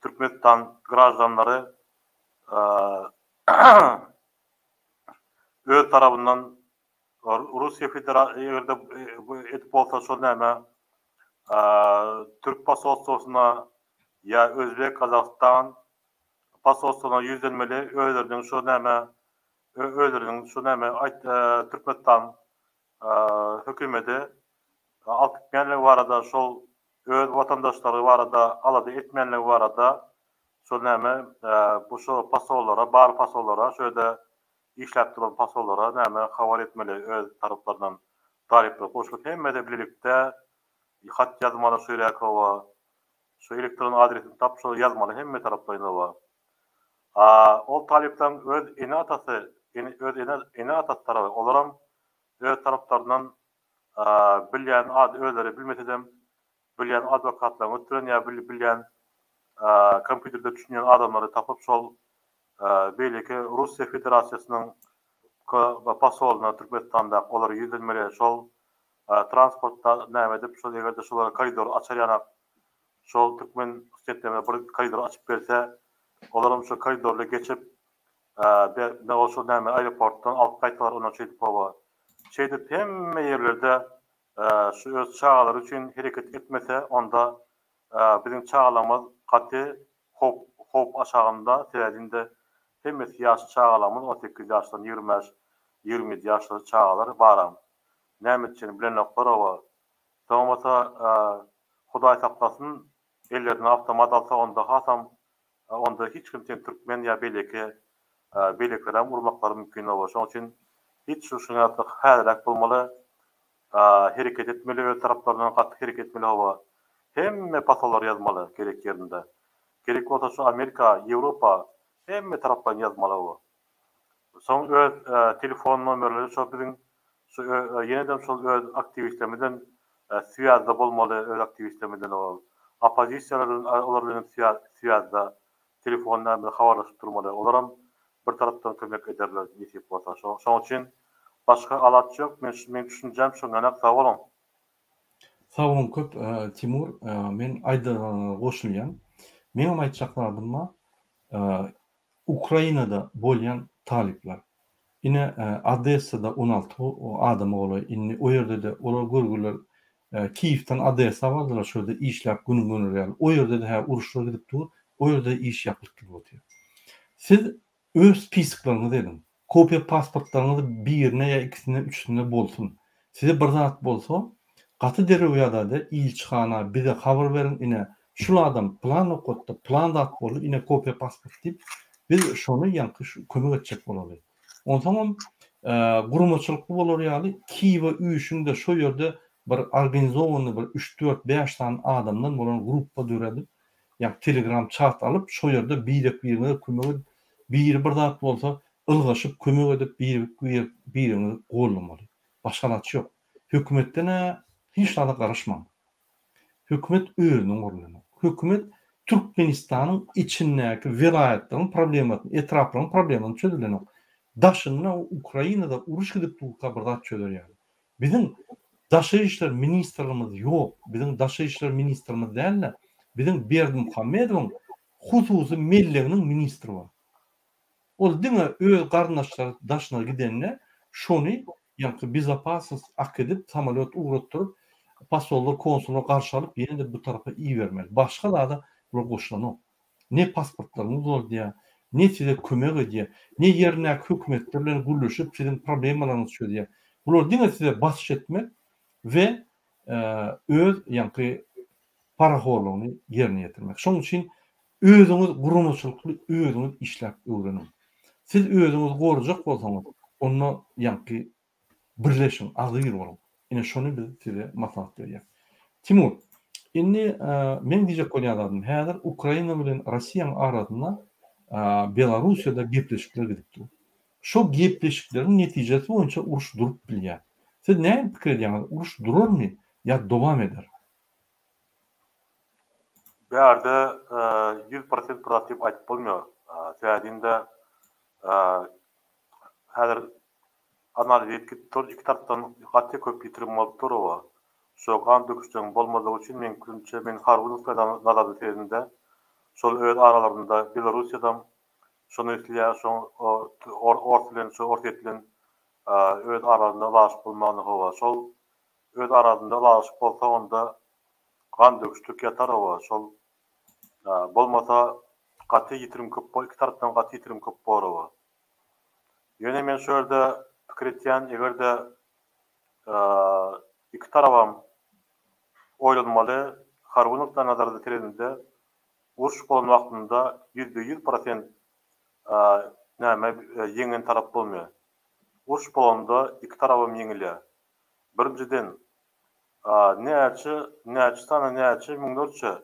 [SPEAKER 2] Türkmenistan graždanlary öz tarabyndan Russiýa Federa eger-de edip bolsa şol näme türk posolstwosyna ýa özbek, gazagystan posolstwosyna ýüzlenmeli özleriniň şo näme özleriniň şo näme aýt Türkmenistan hökümeti alyp gitmeýänligi barada şol öz watandaşlary barada alada etmeýänligi barada şol näme bu şo posollara bar posollara şo ýerde işläp duran posollara näme habar etmeli öz taraplaryndan talyplar goşulyp hemmesi bilelikde hat ýazmaly şu ýeräk hawa şu elektron adresini tap şo ýazmaly hemme taraplaýyn hawa a ol talyplaryň öz ene atasy öz ene ene atasy taraby olaram öz taraplaryndan bilýän ad özleri bilmesedem bilýän adwokatlaryň üsti bilen ýa bilýän kompýuterde düşünýän adamlary tapyp şol beýleki Russiýa Federasiýasynyň posolyna Türkmenistandaky olara ýüzlenmeli şol transportda näme edip şol egerde şolara koridor açar ýanak şol türkmen studentlerine bir koridor açyp berse olaram şo koridorly geçip ne ol şol näme aeroportdan alyp gaýtsalar ondan şeýdip hawa şeýdip hemme ýerlerde şu öz çagalary üçin hereket etmese onda biziň çagalarymyz gaty howp howp aşagynda sebäbi indi hemmesi ýaş çagalarymyz 18 ýaşdan 25 27 ýaşly çagalar baram näme etjegini bilenoklar oba soň bolsa hudaý saklasyn ellerine awtomat alsa onda hasam onda hiç kim sen türkmen ýa beýleki beýlekilerem urmaklary mümkin oba şoň üçin hiç şu şuňa häzirräk bolmaly hereket etmeli öz taraplaryndan gaty hereket etmeli hawa hemme posollar ýazmaly gerek ýerinde gerek bolsa şu amerika ýewropa hemme taraplaýyn ýazmaly hawa soň öz telefon nomerleri şo biziň şu ýenedem şol öz aktiwistlerimizden swýazda bolmaly öz aktiwistlerimizden ol oppozisiýalar bilen olar bilen swýazda telefon bilen habarlaşyp durmaly olaram bir tarapdan kömek ederler nesip bolsa şoň üçin başga alaç ýok men meň düşünjäm şoňňanak sag boluň.
[SPEAKER 1] Sag boluň köp Timur men aýdanyňa goşulýan. Meňem aýtjak zadym bar. Ukrainada bolýan talyplar. Ine Odessada 16 adama golaý indi o ýerde-de olar görgüler. Kiýewden Odessa bardylar, şo ýerde işläp günüň göner ýaly. O ýerde-de hä uruşlar gidip dur, o ýerde iş ýapylyp gidip otyr. Siz öz spiskoklaryňyzy ediň. Kopiýa pasportlaryňyz birine ýa ikisinde, üçüsinde bolsun. Size bir zat bolsa, gaty derrew ýagdaýda ilçihana, bize habar beriň, ine, şul adam pylan nokatda pylan zat boldy, ine kopiýa pasport diýip, biz şony ýaňky şu kömek etjek bolaly. Onsoňam guramaçylykly bolar ýaly Kiýewe üýşüň-de şo ýerde bir organizowanyý bir üç, dört, bäş sany adamdan bolan gruppa döredip, ýa telegram çat alyp şo ýerde birek-biriňize kömek edip, biri bir zat bolsa ylgaşyp kömek edip birek-biriňizi goldamaly. Başga alaç ýok. Hökümetden-ä hiç zada garaşmaň. Hökümet özüniň gurlanok. Hökümet Türkmenistanyň içindäki welaýatlaryň problemasyny, etraplaryň problemasyny çözülenok. Daşynda Ukrainada uruş gidip durka bir zat çözer ýaly. Biziň Daşary işler ministrimiz ýok. Biziň Daşary işler ministrimiz däl-de, biziň Berdimuhamedowyň hususy melleginiň ministri bar. Ol diňe öz garyndaşlary daşyna gidende şony ýaňky bezopasnost akedip samolýot ugratdyryp posollar konsullar garşy alyp ýene-de bu tarapa ibermeli. Başga zada bular goşulanok. Ne pasportlaryňy uzaldýar, ne size kömek edýär, ne ýerindäki hökümetler bilen gürleşip siziň problemalaryňyzy çözýär. Bular diňe size basyş etmek we öz ýaňky parahorlugyny ýerine ýetirmek. Şonuň üçin özüňiz guramaçylykly özüňiz işläp öwreniň. Siz özüňizi gorajak bolsaňyz, onda ýaňky birleşiň, agzybir boluň. Ine şony biz size maslahat berýäs. Timur, indi meň diýjek bolýan zadym, häzir Ukraina bilen Rossiýanyň arasynda Belarussiýada gepleşikler gidip dur. Şo gepleşikleriň netijesi boýunça uruş durup bilýär. Siz näme pikir edýäňiz, uruş durarmy ýa dowam eder?
[SPEAKER 2] Bärde 100% bir zat diýip aýdyp bolmaýar. Sebäbi indi häzir analiz edip gidip dur, iki tarapdan gaty köp ýitirim bolup dur oba. Şo gan döküşjegiň bolmazlygy üçin meň pikirimçe men harby nukdaýdan nazardan seredende şol öz aralarynda Belarussiýadam şony isleýär şo ors bilen şo Orsýet bilen öz aralarynda ylalaşyp bolmagyny hawa şol Öz arasynda ylalaşyk bolsa onda gan döküşlik ýatar oba şol bolmasa gaty ýitirim köp bor iki tarapdan gaty ýitirim köp bor oba. Ýöne men şu ýerde pikir etýän egerde iki tarabam oýlanmaly harby nukdaý nazarda seredende uruş bolan wagtynda 100% prosent näme ýeňen tarap bolmaýar. Uruş bolanda iki tarabam ýeňilýär. Birinjiden, näçe, näçe sany, näçe müňlerçe,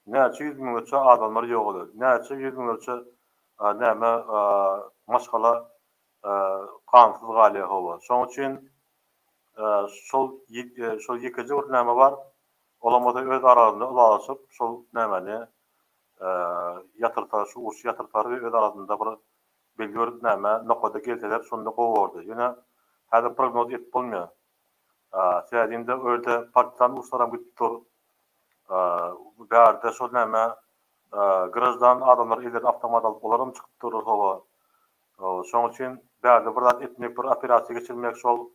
[SPEAKER 2] näçe ýüz müňlerçe adamlar ýogalýar, näçe ýüz müňlerçe näme maşgala gansyz galýar hawa. Şonuň üçin şol şol ýekeje bir näme bar, olam bolsa öz aralarynda ylalaşyp şol nämäni ýatyrsa, şu urşy ýatyrsalar we öz arasynda bir Belli bir näme nokada gelseler şonda gowy bordy. Ýöne häzir prognoz edip bolmaýar. Sebäbi indi o ýerde partizan uruşlaram gidip dur. Bärde şol näme graždan adamlar ellerine awtomat alyp olaram çykyp durlar howa. Şoň üçin bärde bir zat etmek, bir operasiýa geçirmek şol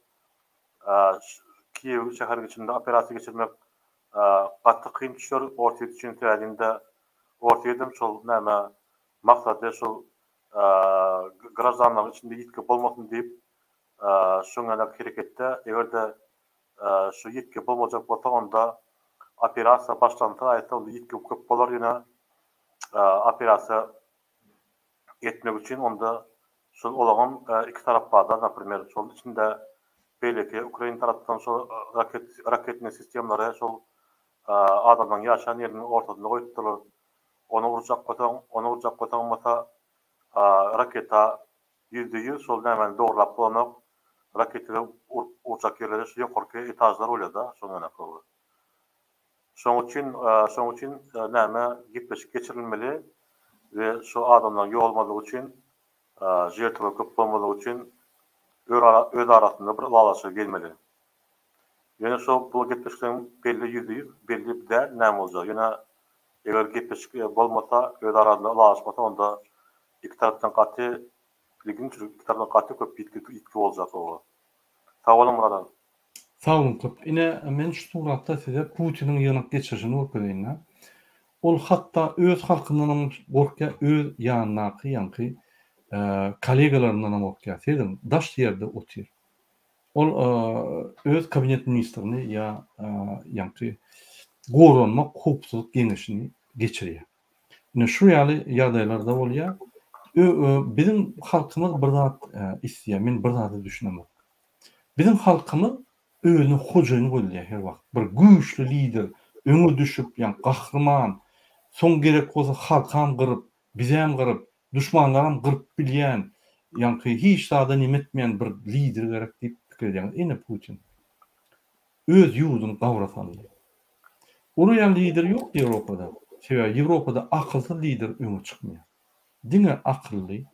[SPEAKER 2] Kiýew şäheriň içinde operasiýa geçirmek gaty kyn düşer Orsýet üçin sebäbi indi Orsýedem şol näme Maksady şol graždanlaryň içinde ýitgi bolmasyn diýip, şoň ýaly hereketde, eger-de şu ýitgi bolmajak bolsa, onda operasiýa başlansa aýtsa, onda ýitgi köp bolar, ýöne operasiýa etmek üçin onda şol olaňam iki tarap barda, naprimer, şol içinde beýleki ukrain tarapdan şol raket raketnyý sistemalary şol adamlaryň ýaşaýan ýeriniň ortasynda goýupdyrlar. Ony urjak bolsaň, ony urjak bolsaň bolsa raketa 100% şol nämäni dogrulap bolanok. Raketa urup urjak ýerleri şu ýokarky etažlar bolýar-da, şoň ýaly. Şoň üçin, şoň üçin näme gepleşik geçirilmeli we şu adamlaryň ýogalmazlygy üçin, žertwa köp bolmazlygy üçin öz arasynda bir ylalaşyga gelmeli. Ýöne şo bu gepleşikleň belli 100% belli däl näme boljagy. Ýöne eger gepleşik bolmasa, öz aralarynda ylalaşmasa onda iki tarapdan gaty ilginç iki tarapdan gaty köp ýitgi ýitgi boljak oba. Sag boluň Myrat aga.
[SPEAKER 1] Sag boluň köp. Ine men şu suratda size Putiniň ýygnak geçirişini görkezeýin-dä. Ol hatda öz halkyndanam gorkýar, öz ýanyndaky ýaňky kollegalaryndanam gorkýar. Serediň, daş ýerde otyr. Ol öz kabinet ministrini ýa ýaňky goranmak howpsuzlyk geňeşini geçirýär. Ine şu ýaly ýagdaýlarda bolýar. Biziň halkymyz bir zat isleýär, men bir zada düşünemok. Biziň halkymyz özüne hojaýyn gözleýär her wagt. Bir güýçli lider öňe düşüp, ýa gahryman, soň gerek bolsa halkam gyryp, bizem gyryp, duşmanlaram gyryp bilýän, ýaňky hiç zada neme etmeýän bir lider gerek diýip pikir edýäňiz. Ine Putin. Öz ýurduny gabra saldy. Olar ýaly lider ýok Ýewropada. Sebäbi Ýewropada akylsyz lider öňe çykmaýar. Diňe akylly,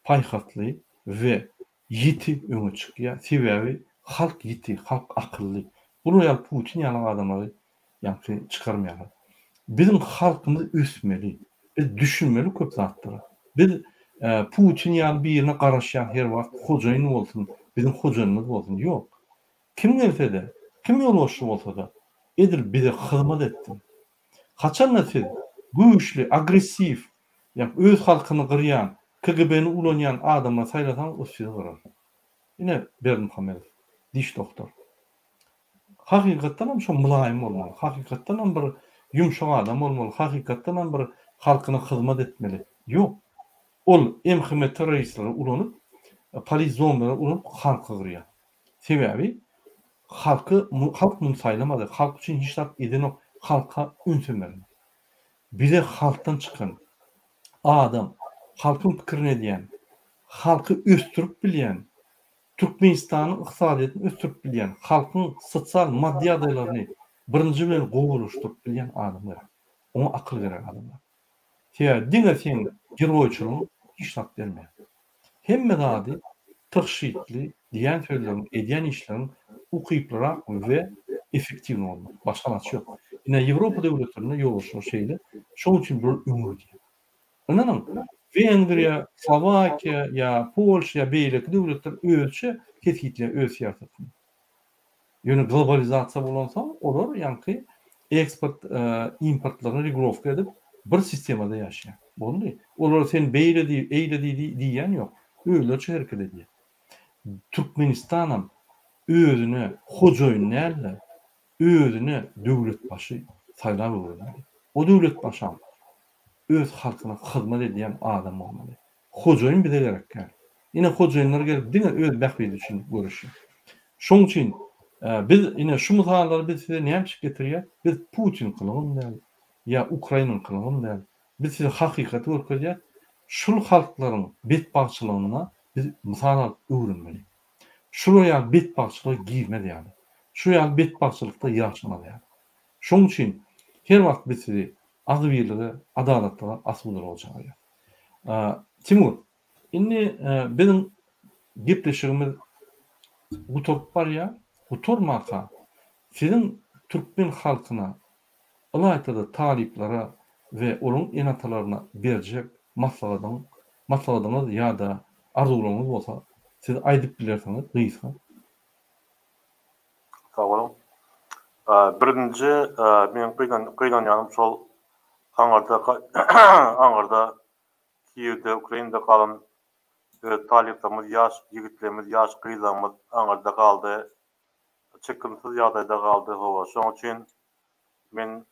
[SPEAKER 1] paýhasly we ýiti öňe çykýar. Sebäbi halk ýiti, halk akylly. Bular ýaly Putin ýaly adamlary ýaňky çykarmaýarlar. Biziň halkymyz ösmeli. Biz düşünmeli köp zatlara. Biz Putin ýaly birine garaşýas her wagt hojaýyn bolsun, biziň hojaýynymyz bolsun. Ýok. Kim gelse-de, kim ýolbaşçy bolsa-da, edil bize hyzmat etsin. Haçan-da siz güýçli, agressiw, ýagny öz halkyny gyrýan, KGB-ni ulanýan adamlary saýlasaňyz, o sizi gyrar. Ine, Berdimuhamedow, diş dogtor. Hakykatdanam şo mylaýym bolmaly, hakykatdanam bir ýumşak adam bolmaly, hakykatdanam bir halkyna hyzmat etmeli. Ýok. Ol MHM terroristleri ulanyp, polis zombileri ulanyp halky gyrýar. Sebäbi halky halk muny saýlamady, halk üçin hiç zat edenok, halka ünsem berenok. Bize halkdan çykan adam, halkyň pikirini edýän, halky ösdürip bilýän, Türkmenistanyň ykdysadyýetini ösdürip bilýän, halkyň sosial maddy ýagdaýlaryny birinji bilen gowulaşdyryp bilýän adam gerek. Oňa akyl gerek adamlar. Sebäbi diňe seň geroýçylygyň hiç zat bermeýär. Hemme zady tygşytly, diýýän sözleriň, edýän işleriň ukyplyrak we effektiwny bolmaly. Başga alaç ýok. Ine Ýewropa döwletlerinde ýolbaşçylar şeýle. Şonuň üçin bular öňe gidýär. Ynanyň, Wengriýa, Slowakiýa ýa Polşa ýa beýleki döwletler özüçe kesgitleýär öz syýasatyny. Ýöne globalizasiýa bolansoň olar ýaňky eksport importlaryny regulowka edip bir sistemada ýaşaýar. Boldy. Olara sen beýle diý, eýle diý diýýän ýok. Özleriçe hereket edýär. Türkmenistanam özüne hojaýyn däl-de, özüne döwletbaşy saýlap öwrenmeli. O döwletbaşam öz halkyna hyzmat edýän adam bolmaly. Hojaýyn bize gerek däl. Ine hojaýynlar gelip diňe öz bähbidi üçin göreşýär. Şoň üçin biz ine şu mysallary biz size näme üçin getirýäs? Biz Putinkylygam däl, ýa Ukraininkylygam däl. Biz size hakykaty görkezýäs. Şul halklaryň betbagtçylygynda biz mysal alyp öwrenmeli. Şular ýaly betbagtçylyga girmez ýaly. Şu ýaly betbagtçylykda ýaşamaz ýaly. Şoň üçin her wagt biz sizi agzybirlige, adalatlyga, asudalyga çagyrýas. Timur, indi biziň gepleşigimiz gutaryp barýar. Gutarmaka siziň türkmen halkyna, ylaýta-da talyplara we olaryň ene-atalaryna berjek maslahadyň, maslahadyňyz ýa-da arzuwlaryňyz bolsa, siz aýdyp bilersiňiz gysga.
[SPEAKER 2] Sag boluň. Birinji meň gynanýanym şol aňyrda aňyrda Kiýewde Ukrainada galan öz talyplarymyz ýaş ýigitlerimiz ýaş gyzlarymyz aňyrda galdy çykgynsyz ýagdaýda galdy hawa şoň üçin men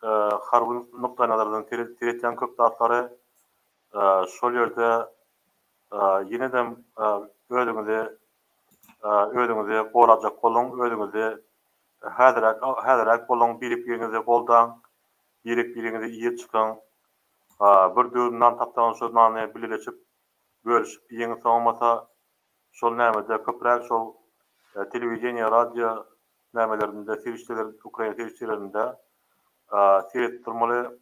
[SPEAKER 2] harby nukdaýnazardan seretýän köp zatlary şol ýerde ýenedem özüňizi Özüňizi gorajak boluň, özüňizi häzirräk häzirräk boluň, birek-biriňizi goldaň, birek-biriňizi iýip çykyň. Bir döwüm nan tapsaňyz şol nany bileleşip, bölüşip iýiň, soňamasa şol nämede köpräk şol telewideniýe, radio nämelerinde serişdeler ukrain serişdelerinde seredip durmaly,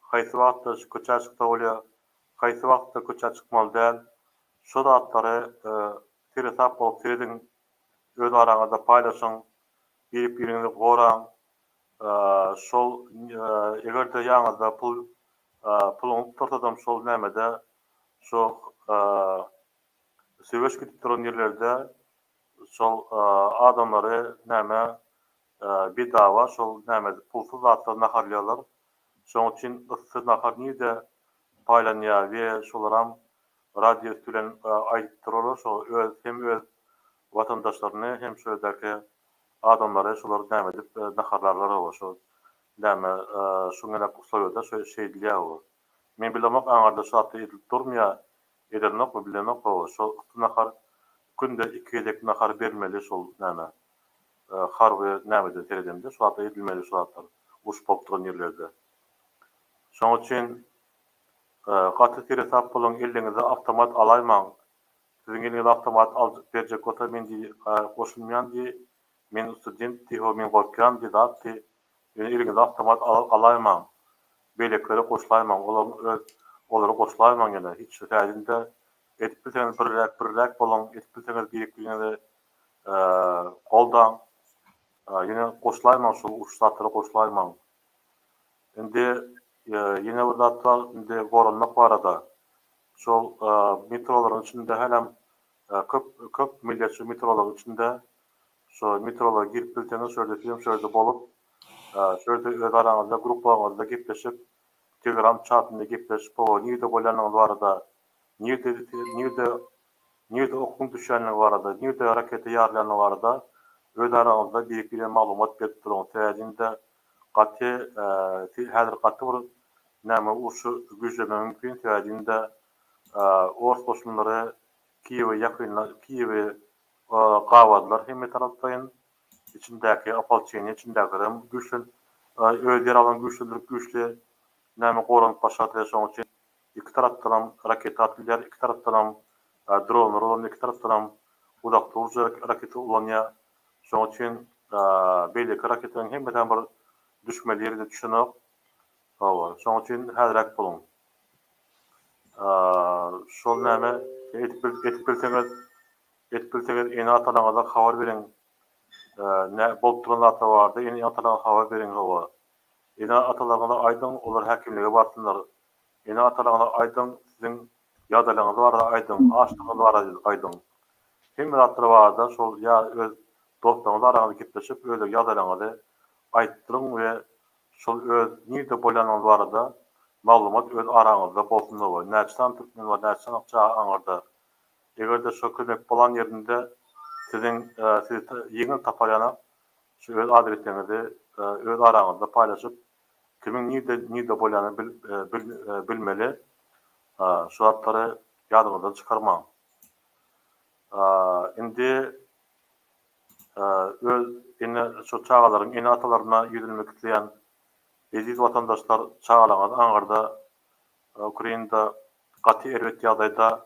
[SPEAKER 2] haýsy wagtda şu köçä çyksa bolýar, haýsy wagtda köçä çykmaly däl, Şo zatlary seresap bolup serediň, öz araňyzda paýlaşyň, birek-biriňizi goraň. Şol eger-de ýanyňyzda pul puluňyz tursadam şol nämede şo söweş gidip duran ýerlerde şol adamlary näme. Bedava şol näme pulsuz zatlar naharlaýarlar. Şonuň üçin yssy nahar nirde paýlanýar we şolaram radio üsti bilen aýdyp durarlar şo öz hem öz watandaşlaryny hem şo ýerdäki adamlary şolar näme edip naharlarlar hawa şo näme şuňňalak uslowiýada şo şeýdilýär hawa. Men bilemok aňarda şu zatlar edilip durmy ýa edilenokmy bilemok hawa şo yssy nahar günde iki gezek nahar berilmeli şol näme harby nämeden seredemde şu zatlar edilmeli şu zatlar uruş bolup duran ýerlerde. Şoň üçin gaty seresap boluň elliňize awtomat alaýmaň. Siziň eliňize awtomat al berjek bolsa men diý goşulmaýan diý men student diý ho men gorkýan diý zat diý ýöne eliňize awtomat alaýmaň beýlekilere goşulaýmaň olaryň öz olary goşulaýmaň ýöne hiç sädinde edip bilseňiz birräk birräk boluň edip bilseňiz birek biriňizi goldaň. Ýene goşulaýmaň şul uruş zatlara goşulaýmaň. Indi ýene bir zat bar, indi goranmak barada. Şol metrolaryň içinde hälem köp köp millet şu metrolaryň içinde. Şo metrolara girip bilseňiz şo ýerde sizem şo ýerde bolup, şo ýerde öz araňyzda gruplaryňyzda gepleşip, telegram çatynda gepleşip, hawa nirde bolýanyňyz barada, nirde nirde Nirde okuň düşýänligi barada, nirde raketa ýarylýanlygy barada öz araňyzda biri-birine maglumat berip duruň. Sebäbi gaty häzir gaty bir näme urşy güýçlenmegi mümkin. Sebäbi ors goşunlary Kiýewe ýakynda Kiýewi gabadylar hemme taraplaýyn. Içindäki opolçeniýe içindäkilerem güýçlen öz ýaraglaryny güýçlendirip güýçli näme goranyp başardy şonuň üçin Iki tarapdanam raketa atylýar, iki tarapdanam dronlar ulanylýar, iki tarapdanam uzakda urujy raketa ulanýar. Şonuň üçin beýleki raketalaryň hemmesem bir düşmeli ýerine düşenok. Hawa, şonuň üçin häzräk boluň. Şol näme edip edip bilseňiz, edip bilseňiz ene-atalaryňyza habar beriň. Nä bolup duran zatlar barada ene-atalaryňyza habar beriň hawa. Ene-atalaryňyza aýdyň, olar häkimlige barsynlar. Ene-atalaryňyza aýdyň, siziň ýagdaýlaryňyz barada aýdyň, açlygyňyz barada aýdyň. Hemme zatlar barada şol ýa öz dostlaryňyz araňyzda gepleşip öz ýagdaýlaryňyzy aýtdyryň we şol öz nirde bolýanyňyz barada maglumat öz araňyzda bolsun we näçe sany türkmen bar, näçe sany çaga aňyrda. Eger-de şo kömek bolan ýerinde siziň sizi ýeňil tapar ýaly şu öz adresiňizi öz araňyzda paýlaşyp Kimiň nirde nirde bolýanyny bilmeli. Şu zatlary ýadyňyzdan çykarmaň. Indi öz ene şu çagalaryň ene-atalaryna ýüzlenmek isleýän eziz watandaşlar çagalaryňyz aňyrda Ukrainada gaty erbet ýagdaýda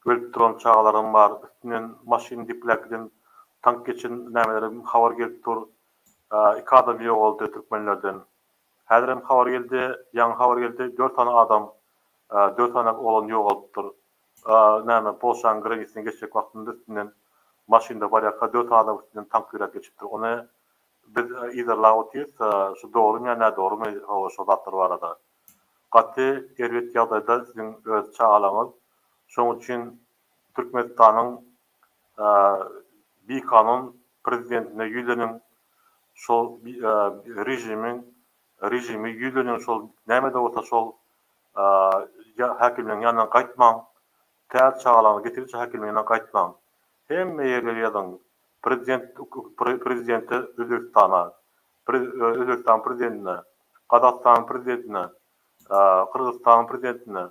[SPEAKER 2] ölüp duran çagalaram bar üstünden maşyn depläp giden tank geçen nämelerem habar gelip dur Iki adam ýogaldy türkmenlerden. Häzirem habar geldi, ýaňy habar geldi, dört sany adam, dört sany oglan ýogalypdyr. Näme, Polşanyň granisasyny geçjek wagtynda üstünden maşynda barýarka dört adam üstünden tank ýöräp geçipdir. Ony biz yzarlap otyrys, şu dogrumy ýa nädogrumy hawa şo zatlar barada. Gaty erbet ýagdaýda siziň öz çagalaryňyz. Şonuň üçin Türkmenistanyň bikanun prezidentine ýüzleniň, şol režimiň režime ýüzleniň, şol näme-de bolsa şol häkimligiň ýanyndan gaýtmaň, tä çagalaryňyzy getirinçä häkimligiň ýanyndan gaýtmaň. Hemme ýerlere ýazyň, prezident prezidente Özbegistana, Özbegistanyň prezidentine, Gazagystanyň prezidentine, Gyrgyzystanyň prezidentine,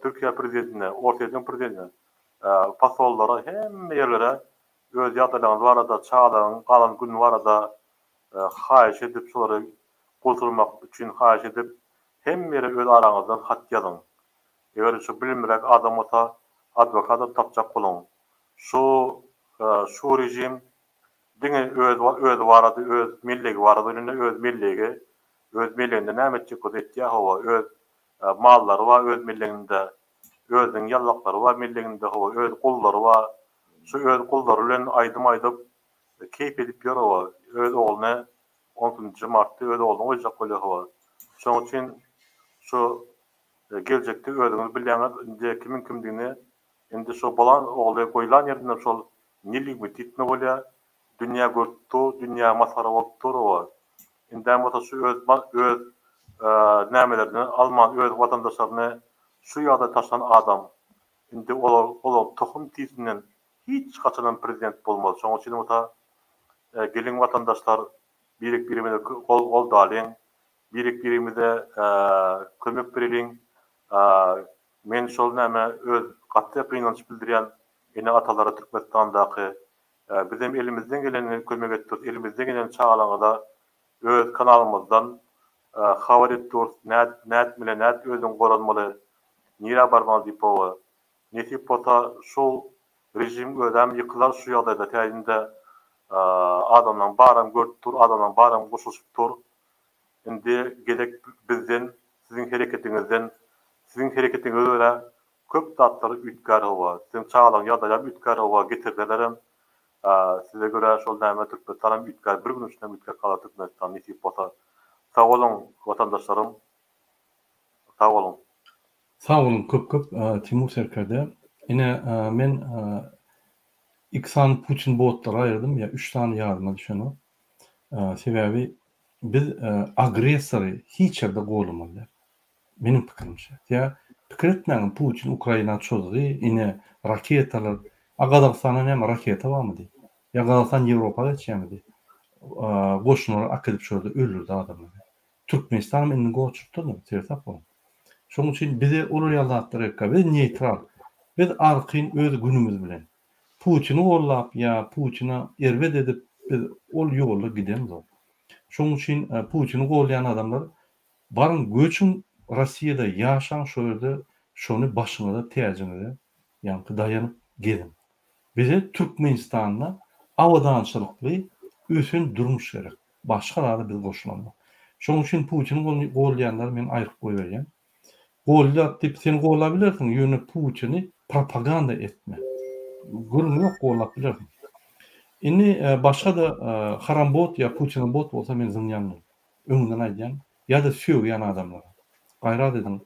[SPEAKER 2] Türkiýe prezidentine, Orsýetiň prezidentine, posollara, hemme ýerlere öz ýagdaýlaryňyz barada, çagalaryň galan güni barada haýyş edip, şolary gurtulmak üçin haýyş edip, hemme ýere öz araňyzdan hat ýazyň. Eger şu bilimliräk adam bolsa, adwokatam tapjak boluň. Şu şu režim diňe öz özi barada, öz mellegi barada oýlanýar, öz mellegi, öz melleginde näme etjek bolsa etýär, hawa, öz Mallary bar öz milliginde, özüniň ýallaklary bar milliginde, hawa, öz gullary bar. Şu öz gullary bilen aýdym aýdyp, keýp edip ýör, hawa, öz ogluny on ikinji martda öz ogluny goýjak bolýar, hawa. Şonuň üçin şu geljekde özüňiz bilýäňiz, indi kimiň kimdigini, indi şu bolan ogly goýlan ýerinde şol neligimititno bolýar. Dünýä görüp dur, dünýä masgara bolup dur oba. Indem bolsa şu öz öz nämelerini alman öz watandaşlaryny şu ýagdaýa taşlan adam indi olar olaryň tohum tisinden hiç haçanam prezident bolmaz. Şonuň üçin bolsa geliň watandaşlar birek birimize gol goldalyň, birek birimize kömek bereliň. Men şol näme öz gaty gynanç bildirýän ene atalara Türkmenistandaky Bizem elimizden gelenini kömek edip durus, elimizden geleni çagalaňyza öz kanalymyzdan habar edip durus, nätmeli, nädip özüňi goranmaly, nirä barmaly diýip hawa. Nesip bolsa şu režim özem ýykylar şu ýagdaýda täýinde adamlaň baram görüp dur, adamlaň baram goşulyşyp dur. Indi gezek bizden, siziň hereketiňizden, siziň hereketiňize görä Köp zatlar üýtgär hawa. Siziň çagalaryň ýagdaýlaram üýtgär hawa getirselerem size görä şol näme Türkmenistanam üýtgär bir gün içindem üýtgäp galar Türkmenistan nesip bolsa. Sag boluň watandaşlarym sag boluň.
[SPEAKER 1] Sag boluň köp köp Timur serkerde. Ine men iki sany Putin botlary aýyrdym ýa üç sany ýadyma düşenok. Sebäbi biz agressory hiç ýerde goldamaly däl. Meniň pikirimçe. Ýa pikir etmäň Putin Ukraina çozdy, ine raketalar. A Gazagystanda näme raketa barmydy? Ýa Gazagystan Ýewropa geçýärmidi? Goşunlary akidip şo ýerde öldürdi adamlary. Türkmenistanam indi goçupdyr-da, seresap boluň. Şonuň üçin bize olar ýaly zatlar gerekkä. Biz neýtral. Biz arkaýyn öz günümiz bilen. Putini gollap ýa Putina erbet edip biz ol ýolda gidemzok. Şonuň üçin Putini gollaýan adamlar Baryň göçüň Rossiýada ýaşaň şo ýerde şony başyňyza täjiňize ýaňky daýanyp geziň. Bize Türkmenistanda abadançylykly ösen durmuş gerek. Başga zada biz goşulamok. Şoň üçin Putini gollaýanlary men aýryp goýberýän. Gollap diýip sen gollabilersiň ýöne Putini propaganda etme. Gürrüň ýok gollap bilersiň. Indi başga-da harambot ýa putinobot bolsa men zyňýan ony. Öňünden aýdýan ýa-da sögýän adamlara. Gaýrat ediň.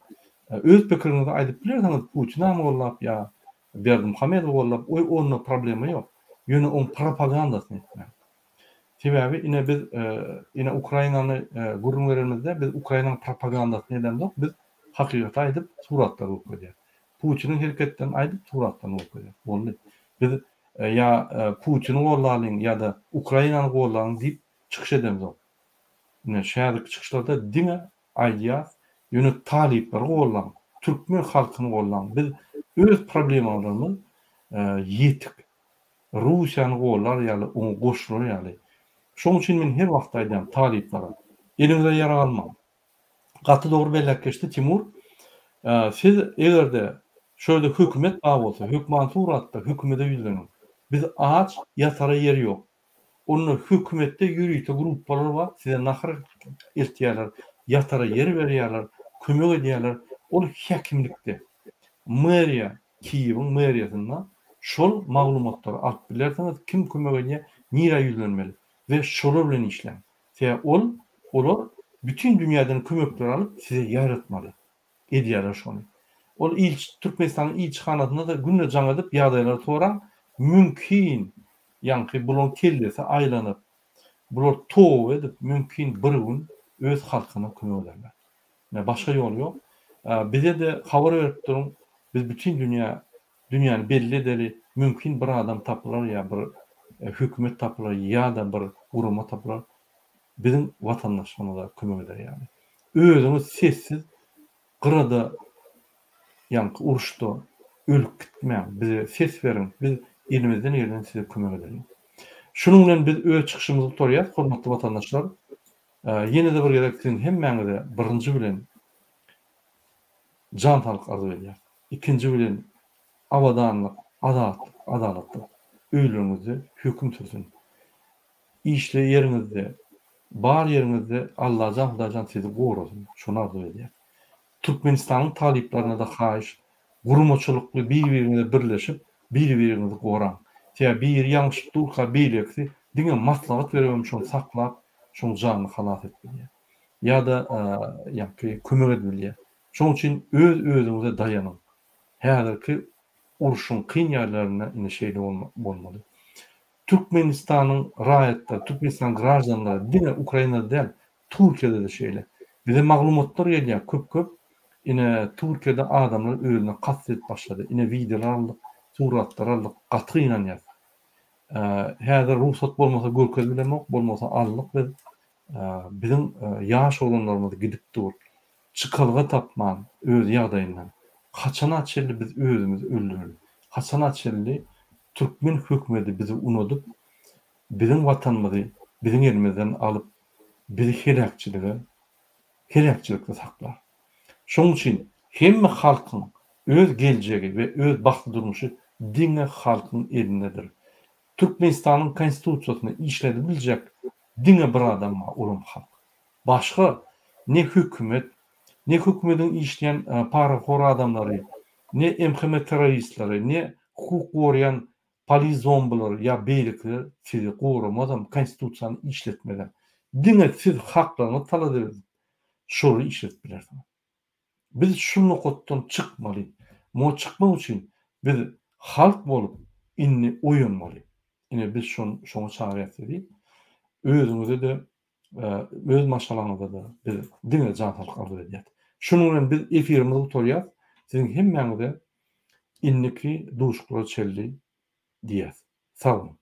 [SPEAKER 1] Öz pikiriňizi aýdyp bilersiňiz Putinam gollap ýa Berdimuhamedowy gollap oý onda problema ýok. Ýöne oň propagandasyny etmäň. Sebäbi ine biz ine Ukrainany gürrüň berenimizde biz Ukrainanyň propagandasyny edemzok biz hakykaty aýdyp suratlary görkezýäs. Putiniň hereketlerini aýdyp suratlaryny görkezýäs. Boldy. Biz ýa Putini gollalyň ýa-da Ukrainany gollalyň diýip çykyş edemzok. Ine, şäherdeki çykyşlarda diňe aýdýas, ýöne talyplary gollaň, türkmen halkyny gollaň. Biz öz problemalarymyz ýetik. Russiýany gollar ýaly, oňa goşular ýaly. Şonuň üçin men her wagt aýdýan talyplara, eliňize ýarag almaň. Gaty dogry belläp geçdi Timur. Siz eger-de şu ýerde hökümet bar bolsa, hökman suratda hökümede ýüzleniň. Biz aç, ýatara ýer ýok. Onda hökümetde ýörite gruppalar bar, size nahar eltýärler, ýatara ýer berýärler, kömek edýärler. Ol häkimlikde, meriýa, Kiýewiň meriýasynda şol maglumatlary alyp bilersiňiz, kim kömek edýär, nirä ýüzlenmeli we şolar bilen işläň. Sebäbi ol, olar bütin dünýäden kömekleri alyp size ýaýratmaly. Edýärler şony. Ol ilçi Türkmenistanyň ilçihanasynda-da günde jaň edip ýagdaýlary soraň, mümkin ýaňky bulaň kellesi aýlanyp, bular toba edip mümkin bir gün öz halkyna kömek ederler. Ine başga ýoly ýok. Bize-de habar berip duruň, biz bütin dünýä dünýäni belli edeli, mümkin bir adam tapylar ýa bir hökümet tapylar ýa-da bir gurama tapylar biziň watandaşlarymyza kömek eder ýaly. Özüňiz sessiz gyrada ýaňky uruşda ölüp gitmäň, bize ses beriň, biz elimizden geleni size kömek edeliň. Şunuň bilen biz öz çykyşymyzy gutarýas, hormatly watandaşlar. Ýene-de bir gezek siziň hemmäňize birinji bilen jan saglyk arzuw edýäris. Ikinji bilen abadanlyk, azatlyk, adalatlyk öýleriňizde höküm sürsün. Işle ýeriňizde, bar ýeriňizde Allajan Hudaýjan sizi gorasyn, şony arzuw edýän. Türkmenistanyň talyplarynada haýyş, guramaçylykly bir-biriňize birleşip, bir-biriňizi goraň. Sebäbi biri ýalňyşyp durka beýlekisi diňe maslahat beribem şony saklap, şoň janyny halas edip bilýär. Ýa-da ýaňky kömek edip bilýär. Şoň üçin öz-özüňize daýanyň. Häzirki urşuň kyn ýerlerinde ine şeýle bolmaly. Türkmenistanyň raýatlary, Türkmenistanyň graždanlary diňe Ukrainada däl, Türkiýede-de şeýle. Bize maglumatlar gelýär köp-köp, ine Türkiýede adamlar özüne kast edip başlady. Ine wideolar aldyk, suratlar aldyk, gaty gynanýas. Häzir rugsat bolmasa görkezip bilemok, bolmasa aldyk biz. Biziň ýaş oglanlarymyz gidip dur. Çykalga tapman öz ýagdaýyndan. Haçana çenli biz özümizi öldüreli? Haçana çenli türkmen hökümedi bizi unudyp, biziň watanymyzy biziň elimizden alyp, bizi heläkçilige heläkçilikde saklar? Şonuň üçin hemme halkyň öz geljegi we öz bagtly durmuşy diňe halkyň elindedir. Türkmenistanyň Konstitusiýasyny işledip biljek diňe bir adam bar, olam halk. Başga ne hökümet, ne hökümediň işleýän parahor adamlary, ne MHM terroristleri, ne hukuk goraýan polizombilary ýa beýlekiler sizi goramazam, konstitusiýany işletmezem. Diňe siz haklaryňyzy talap edip, şolary işledip bilersiňiz. Biz şu nokatdan çykmaly. Muňa çykmak üçin biz halk bolup indi oýanmaly. Ine biz şoňa çagyrýas sizi. Özüňize-de, öz maşgalaňyza-da biz diňe jan saglyk arzuw edýäs. Şunuň bilen biz efirimizi gutarýas. Siziň hemmäňize indiki duşuşyklara çenli diýýäs. Sag boluň.